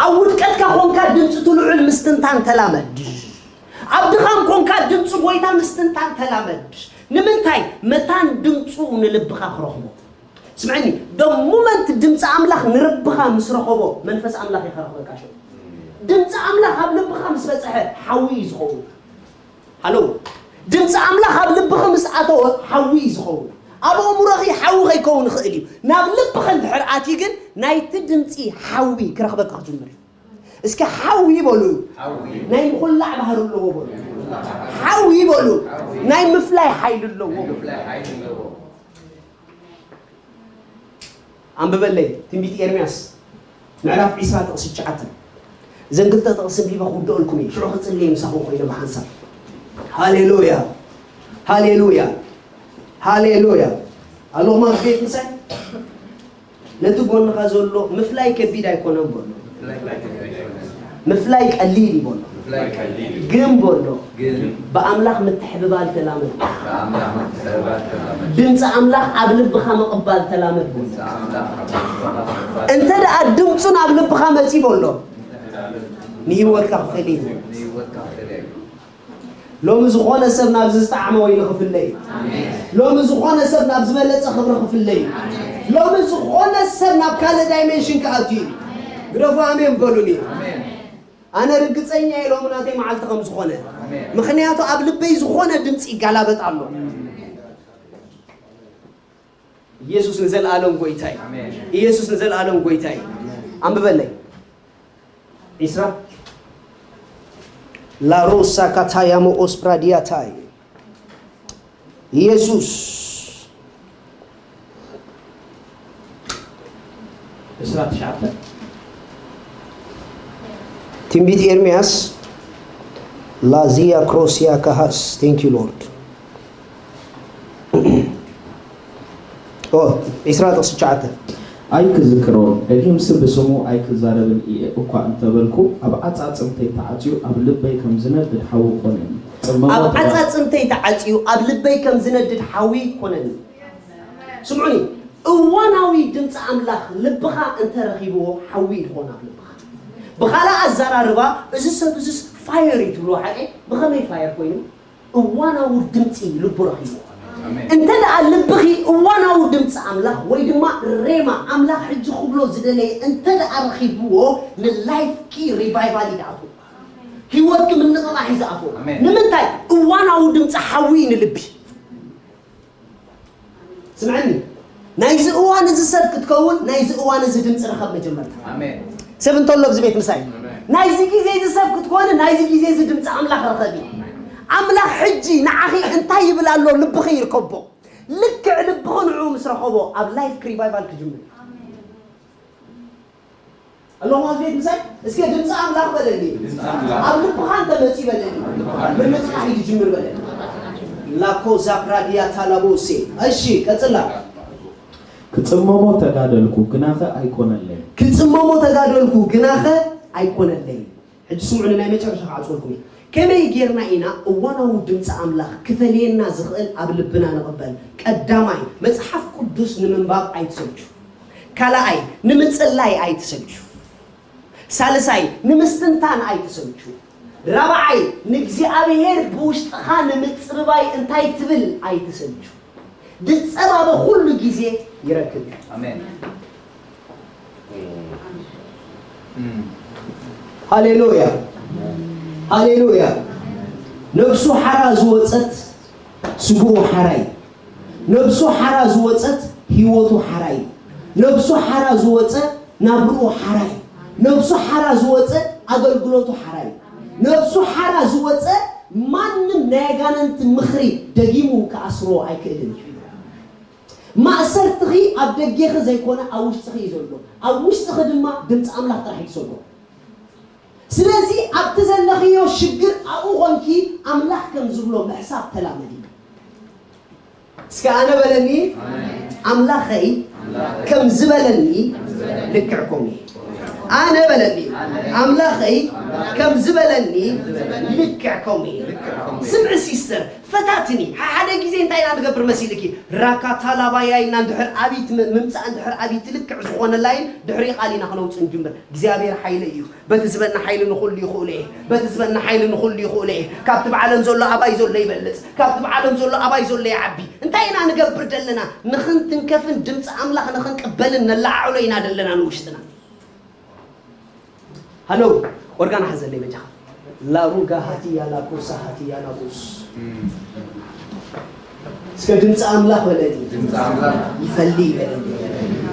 ኣብ ውድቀትካ ኾንካ ድምፂ ትልዑል ምስትንታን ተላመድ። ኣብ ድኻም ኮንካ ድምፂ ጎይታ ምስትንታን ተላመድ። ንምንታይ? መታን ድምፁ ንልብኻ ክረኽቦ። ስምዐኒ፣ the moment ድምፂ ኣምላኽ ንልብኻ ምስ ረኸቦ፣ መንፈስ ኣምላኽ እዩ ከረኽበካ ሽዑ። ድምፂ ኣምላኽ ኣብ ልብኻ ምስ በፅሐ፣ ሓዊ እዩ ዝኸውን። ሃሎ፣ ድምፂ ኣምላኽ ኣብ ልብኺ ምስ ኣተወ፣ ሓዊ እዩ ዝኸውን። ኣብ ኣእምሮኺ ሓዊ ከይከውን ይኽእል እዩ። ናብ ልብኺ እንድሕር ኣትዩ ግን፣ ናይቲ ድምፂ ሓዊ ክረኽበካ ክጅምር እዩ። እስኪ ሓዊ በሉ። ሓዊ። ናይ ምኹላዕ ባህሪ ኣለዎ በሉ። ሓዊ በሉ። ናይ ምፍላይ ሓይሊ ኣለዎ። ኣንብበለይ ትንቢት ኤርምያስ ምዕራፍ ዒስራ ጥቕሲ ትሽዓተ። እዘን ክልተ ጥቕሲ ኣንቢበ ክውድኦልኩም እየ። ሽዑ ክጽልየ ምሳኹም ኮይነ ብሓንሳብ። ሃሌሉያ፣ ሃሌሉያ፣ ሃሌሉያ። ኣለኹም ኣብ ቤት ምሳይ? ነቲ ጎንኻ ዘሎ ምፍላይ ከቢድ ኣይኮነን በሎ። ምፍላይ ቀሊል እዩ በሎ። ግን በሎ፣ ብኣምላኽ ምትሕብባል ተላመድ። ድምፂ ኣምላኽ ኣብ ልብኻ ምቕባል ተላመድ በሎ። እንተ ደኣ ድምፁ ናብ ልብኻ መፂ በሎ፣ ንህይወትካ ክፈሊ እዩ። ሎሚ ዝኾነ ሰብ ናብ ዝጠዓመ ወይኒ ክፍለ እዩ። ሎሚ ዝኾነ ሰብ ናብ ዝበለጸ ክብሪ ክፍለ እዩ። ሎሚ ዝኾነ ሰብ ናብ ካልእ ዳይሜንሽን ክኣቱ እዩ። ግደፉ፣ ኣሜን በሉኒ። ኣነ ርግጸኛ እየ ሎሚ ናተይ መዓልቲ ከም ዝኾነ። ምኽንያቱ ኣብ ልበይ ዝኾነ ድምፂ ይጋላበጥ ኣሎ። ኢየሱስ ንዘለኣለም ጎይታ እዩ። ኣሜን። ኢየሱስ ንዘለኣለም ጎይታ እዩ። ኣንብበለይ። ዒስራ። ላሮሳ ካታያሞ ኦስፕራዲያታይ። ኢየሱስ። ዒስራ ትሽዓተ። ትንቢት ኤርምያስ። ላዚያ ክሮሲያ ካሃስ። Thank you Lord። ኦ፣ ዒስራ ጥቕሲ ትሽዓተ። ኣይክዝክሮን፣ ደጊምሲ ብስሙ ኣይክዛረብን እየ እኳ እንተበልኩ፣ ኣብ ዓጻጽምተይ ተዓጽዩ ኣብ ልበይ ከም ዝነድድ ሓዊ ኮነኒ። ጽመሞ ኣብ ተጋ- ዓጻጽምተይ ተዓጽዩ ኣብ ልበይ ከም ዝነድድ ሓዊ ኮነኒ። ስምዑኒ፣ እዋናዊ ድምፂ ኣምላኽ ልብኻ እንተረኺብዎ ሓዊ ይኾን ኣብ ልብኻ። ብኻልእ ኣዘራርባ፣ እዚ ሰብ እዚስ ፋየር እዩ ትብልዎ ሓቀይ? ብኸመይ ፋየር ኮይኑ? እዋናዊ ድምፂ ልቡ ረኺቡ። ኣሜን። እንተ ደኣ ልብኺ እዋናዊ ድምፂ ኣምላኽ ወይ ድማ ሬማ ኣምላኽ ሕጂ ክብሎ ዝደለየ እንተ ደኣ ረኺብዎ ንላይፍኪ ሪቫይቫል እዩ ዝኣትዎ። ህይወትኪ ምንቕቓሕ እዩ ዝኣትዎ። ኣሜን። ንምንታይ? እዋናዊ ድምፂ ሓዊ እዩ ንልቢ። ስምዐኒ፣ ናይዚ እዋን እዚ ሰብ ክትከውን ናይዚ እዋን እዚ ድምፂ ርኸብ መጀመርታ። ኣሜን። ሰብ እንተሎ ኣብዚ ቤት ምሳይ ኣሜን። ናይዚ ግዜ እዚ ሰብ ክትኮኒ ናይዚ ግዜ እዚ ድምፂ ኣምላኽ ርኸቢ። ኣምላኽ ሕጂ ንዓኺ እንታይ ይብል ኣሎ ልብኺ ይርከቦ። ልክዕ ልብኺ ንዕኡ ምስ ረኸቦ ኣብ ላይፍ ሪቫይቫል ክጅምር። ኣለኹም ኣብ ቤት ምሳይ? እስከ ድምፂ ኣምላኽ በለኒ። ድምፂ ኣምላኽ። ኣብ ልብኻ እንተመፂ በለኒ። ኣብ ልብኻ እንተመፂ። ምንቕቓሕ እዩ ዝጅምር በለኒ። ላኮ ዛፕራዲያ ታላቦሴ። እሺ፣ ቀፅላ። ክፅመሞ ተጋደልኩ፣ ግናኸ ኣይኮነለይ። ክፅመሞ ተጋደልኩ፣ ግናኸ ኣይኮነለይ። ሕጂ ስምዑኒ፣ ናይ መጨረሻ ክዓጽወልኩም እየ። ከመይ ጌርና ኢና እዋናዊ ድምፂ ኣምላኽ ክፈልየና ዝኽእል ኣብ ልብና ንቕበል? ቀዳማይ፣ መጽሓፍ ቅዱስ ንምንባብ ኣይትሰልቹ። ካልኣይ፣ ንምጽላይ ኣይትሰልቹ። ሳልሳይ፣ ንምስትንታን ኣይትሰልቹ። ራብዓይ፣ ንእግዚኣብሔር ብውሽጥኻ ንምጽብባይ እንታይ ትብል ኣይትሰልቹ። ዝጸባበ ኩሉ ግዜ ይረክብ እዩ። ኣሜን። እም። ሃሌሉያ። ሃሌሉያ። ነብሱ ሓራ ዝወጸት ስግኡ ሓራይ። ነብሱ ሓራ ዝወጸት ህይወቱ ሓራ እዩ። ነብሱ ሓራ ዝወፀ ናብርኡ ሓራ እዩ። ነብሱ ሓራ ዝወፀ ኣገልግሎቱ ሓራ እዩ። ነብሱ ሓራ ዝወፀ ማንም ናይ ኣጋንንቲ ምኽሪ ደጊሙ ክኣስሮ ኣይክእልን እዩ። ማእሰርትኺ ኣብ ደጌኺ ዘይኮነ ኣብ ውሽጥኺ እዩ ዘሎ። ኣብ ውሽጥኺ ድማ ድምፂ ኣምላኽ ጥራሕ እዩ ዘሎ። ስለዚ ኣብቲ ዘለኽዮ ሽግር ኣብኡ ኾንኪ ኣምላኽ ከም ዝብሎ ምሕሳብ ተላመዲ። እስከ ኣነ በለኒ፣ ኣምላኸይ ከም ዝበለኒ ልክዕ ከምኡ እየ። ኣነ በለኒ፣ ኣምላኸይ ከም ዝበለኒ ልክዕ ከምኡ እየ። ስምዒ ሲስተር፣ ፈታትኒ። ሓደ ግዜ እንታይ ኢና ንገብር መሲልኪ? ራካታ ላባያ ኢልና እንድሕር ኣብት ም-፣ ምምፃእ እንድሕር ኣብት ልክዕ ዝኾነላይን ድሕሪ ቃል ኢና ክነውፅእ ንጅምር። እግዚኣብሔር ሓይለ እዩ። በቲ ዝበና ሓይሊ ንኹሉ ይኽእሉ እየ። በቲ ዝበና ሓይሊ ንኹሉ ይኽእሉ እየ። ካብቲ ብዓለም ዘሎ ኣባይ ዘሎ ይበልፅ። ካብቲ ብዓለም ዘሎ ኣባይ ዘሎ ይዓቢ። እንታይ ኢና ንገብር ዘለና? ንኽንትንከፍን ድምፂ ኣምላኽ ንኽንቅበልን ነለዓዕሎ ኢና ዘለና ንውሽጥና። ሃሎ፣ ኦርጋን ሓዘለይ በጃኻ። ላሩጋ ሃቲያ ላኩሳ ሃቲያ ላቡስ። እስከ ድምፂ ኣምላኽ በለኒ። ድምፂ ኣምላኽ። ይፈሊ ይበለኒ።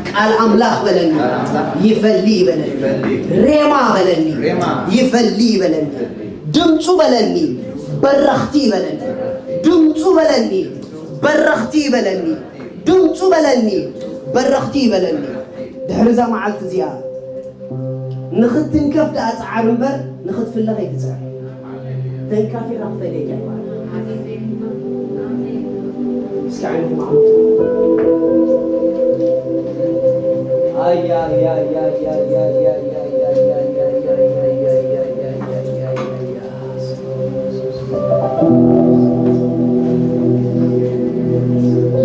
ቃል ኣምላኽ በለኒ። ቃል ኣምላኽ። ይፈሊ ይበለኒ። ይፈሊ። ሬማ በለኒ። ሬማ። ይፈሊ ይበለኒ። ይፈሊ። ድምፁ በለኒ። በረኽቲ ይበለኒ። ድምፁ በለኒ። በረኽቲ ይበለኒ። ድምፁ በለኒ። በረኽቲ ይበለኒ። ድሕሪ እዛ መዓልቲ እዚኣ ንኽትንከፍ ደኣ ጸዓር እምበር፣ ንኽትፍለ ከይትጽዕር። ተንካፊኻ ክፈለየካ ይበሃል። እስኪ ዓይንኹም ዓምቱ። ኣያ፣ ኣያ፣ ኣያ።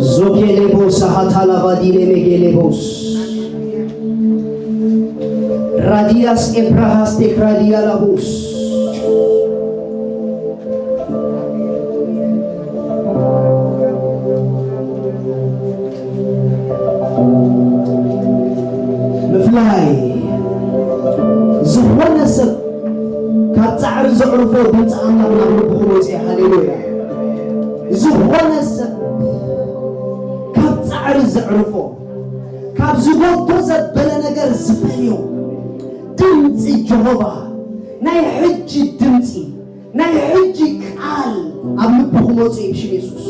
ዞኬሌቦ ሳሃታላቫዲኔ ሜጌሌቦስ ራዲያስ ኤፕራሃስ ቴክራዲያ ላቦስ። ምፍላይ ዝኾነ ሰብ ካብ ጻዕሪ ዘዕርፎ ድምፂ ኣምላኽ ናብ ልቡ ክመፅእ። ሃሌሉያ። ዝኾነ ሰብ ካብ ጻዕሪ ዘዕርፎ፣ ካብ ዝጎቶ ዘበለ ነገር ዝፈልዮ ድምፂ ጀሆቫ፣ ናይ ሕጂ ድምፂ፣ ናይ ሕጂ ቃል ኣብ ልቡ ክመፅእ እዩ ብሽም የሱስ።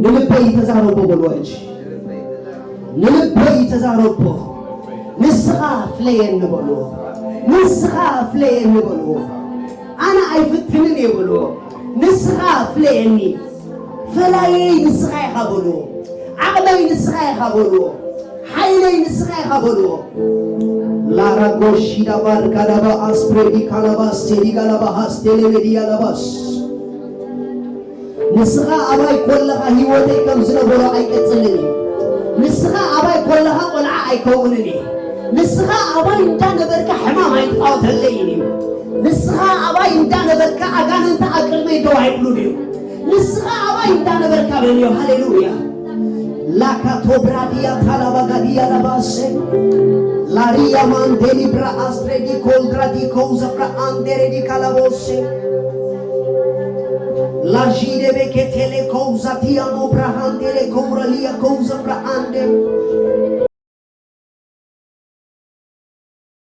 ንልበይ ተዛረቦ በልዎ ሕጂ። ንልበይ ተዛረቦ። ንስኻ ፍለየኒ በልዎ። ንስኻ ፍለየኒ በልዎ። ኣነ ኣይፍትንን እየ በልዎ። ንስኻ ፍለየኒ። ፈላየይ ንስኻ ኢኻ በልዎ። ዓቕመይ ንስኻ ኢኻ በልዎ። ሓይለይ ንስኻ ኢኻ በልዎ። ላራጎሺ ዳባር ጋዳባ ኣስፕሬዲ ካላባስ ቴዲ ጋላባ ሃስ ቴሌሜዲ ያላባስ። ንስኻ ኣባይ ኮለኻ ህይወተይ ከም ዝነበሮ ኣይቀጽልን እዩ። ንስኻ ኣባይ ኮለኻ ቆልዓ ኣይከውንን እዩ። ንስኻ ኣባይ እንዳነበርካ ሕማም ኣይትጻወተለይን እዩ። ንስኻ ኣባይ እንዳነበርካ ኣጋንንት ኣብ ቅድመይ ደው ኣይብሉን እዩ። ንስኻ ኣባይ እንዳነበርካ በልዮ። ሃሌሉያ። ላካቶብራዲያ ታላባጋዲያ ላባሴ ላሪያ ማንዴሊ ብራ አስትሬዲ ኮልድራዲ ኮውዘፍራ አንዴሬዲ ካላቦሴ ላዢ ደቤኬቴሌ ኮውዛቲያኖ ብራሃንዴሌ ኮውራሊያ ኮውዘፍራ አንዴ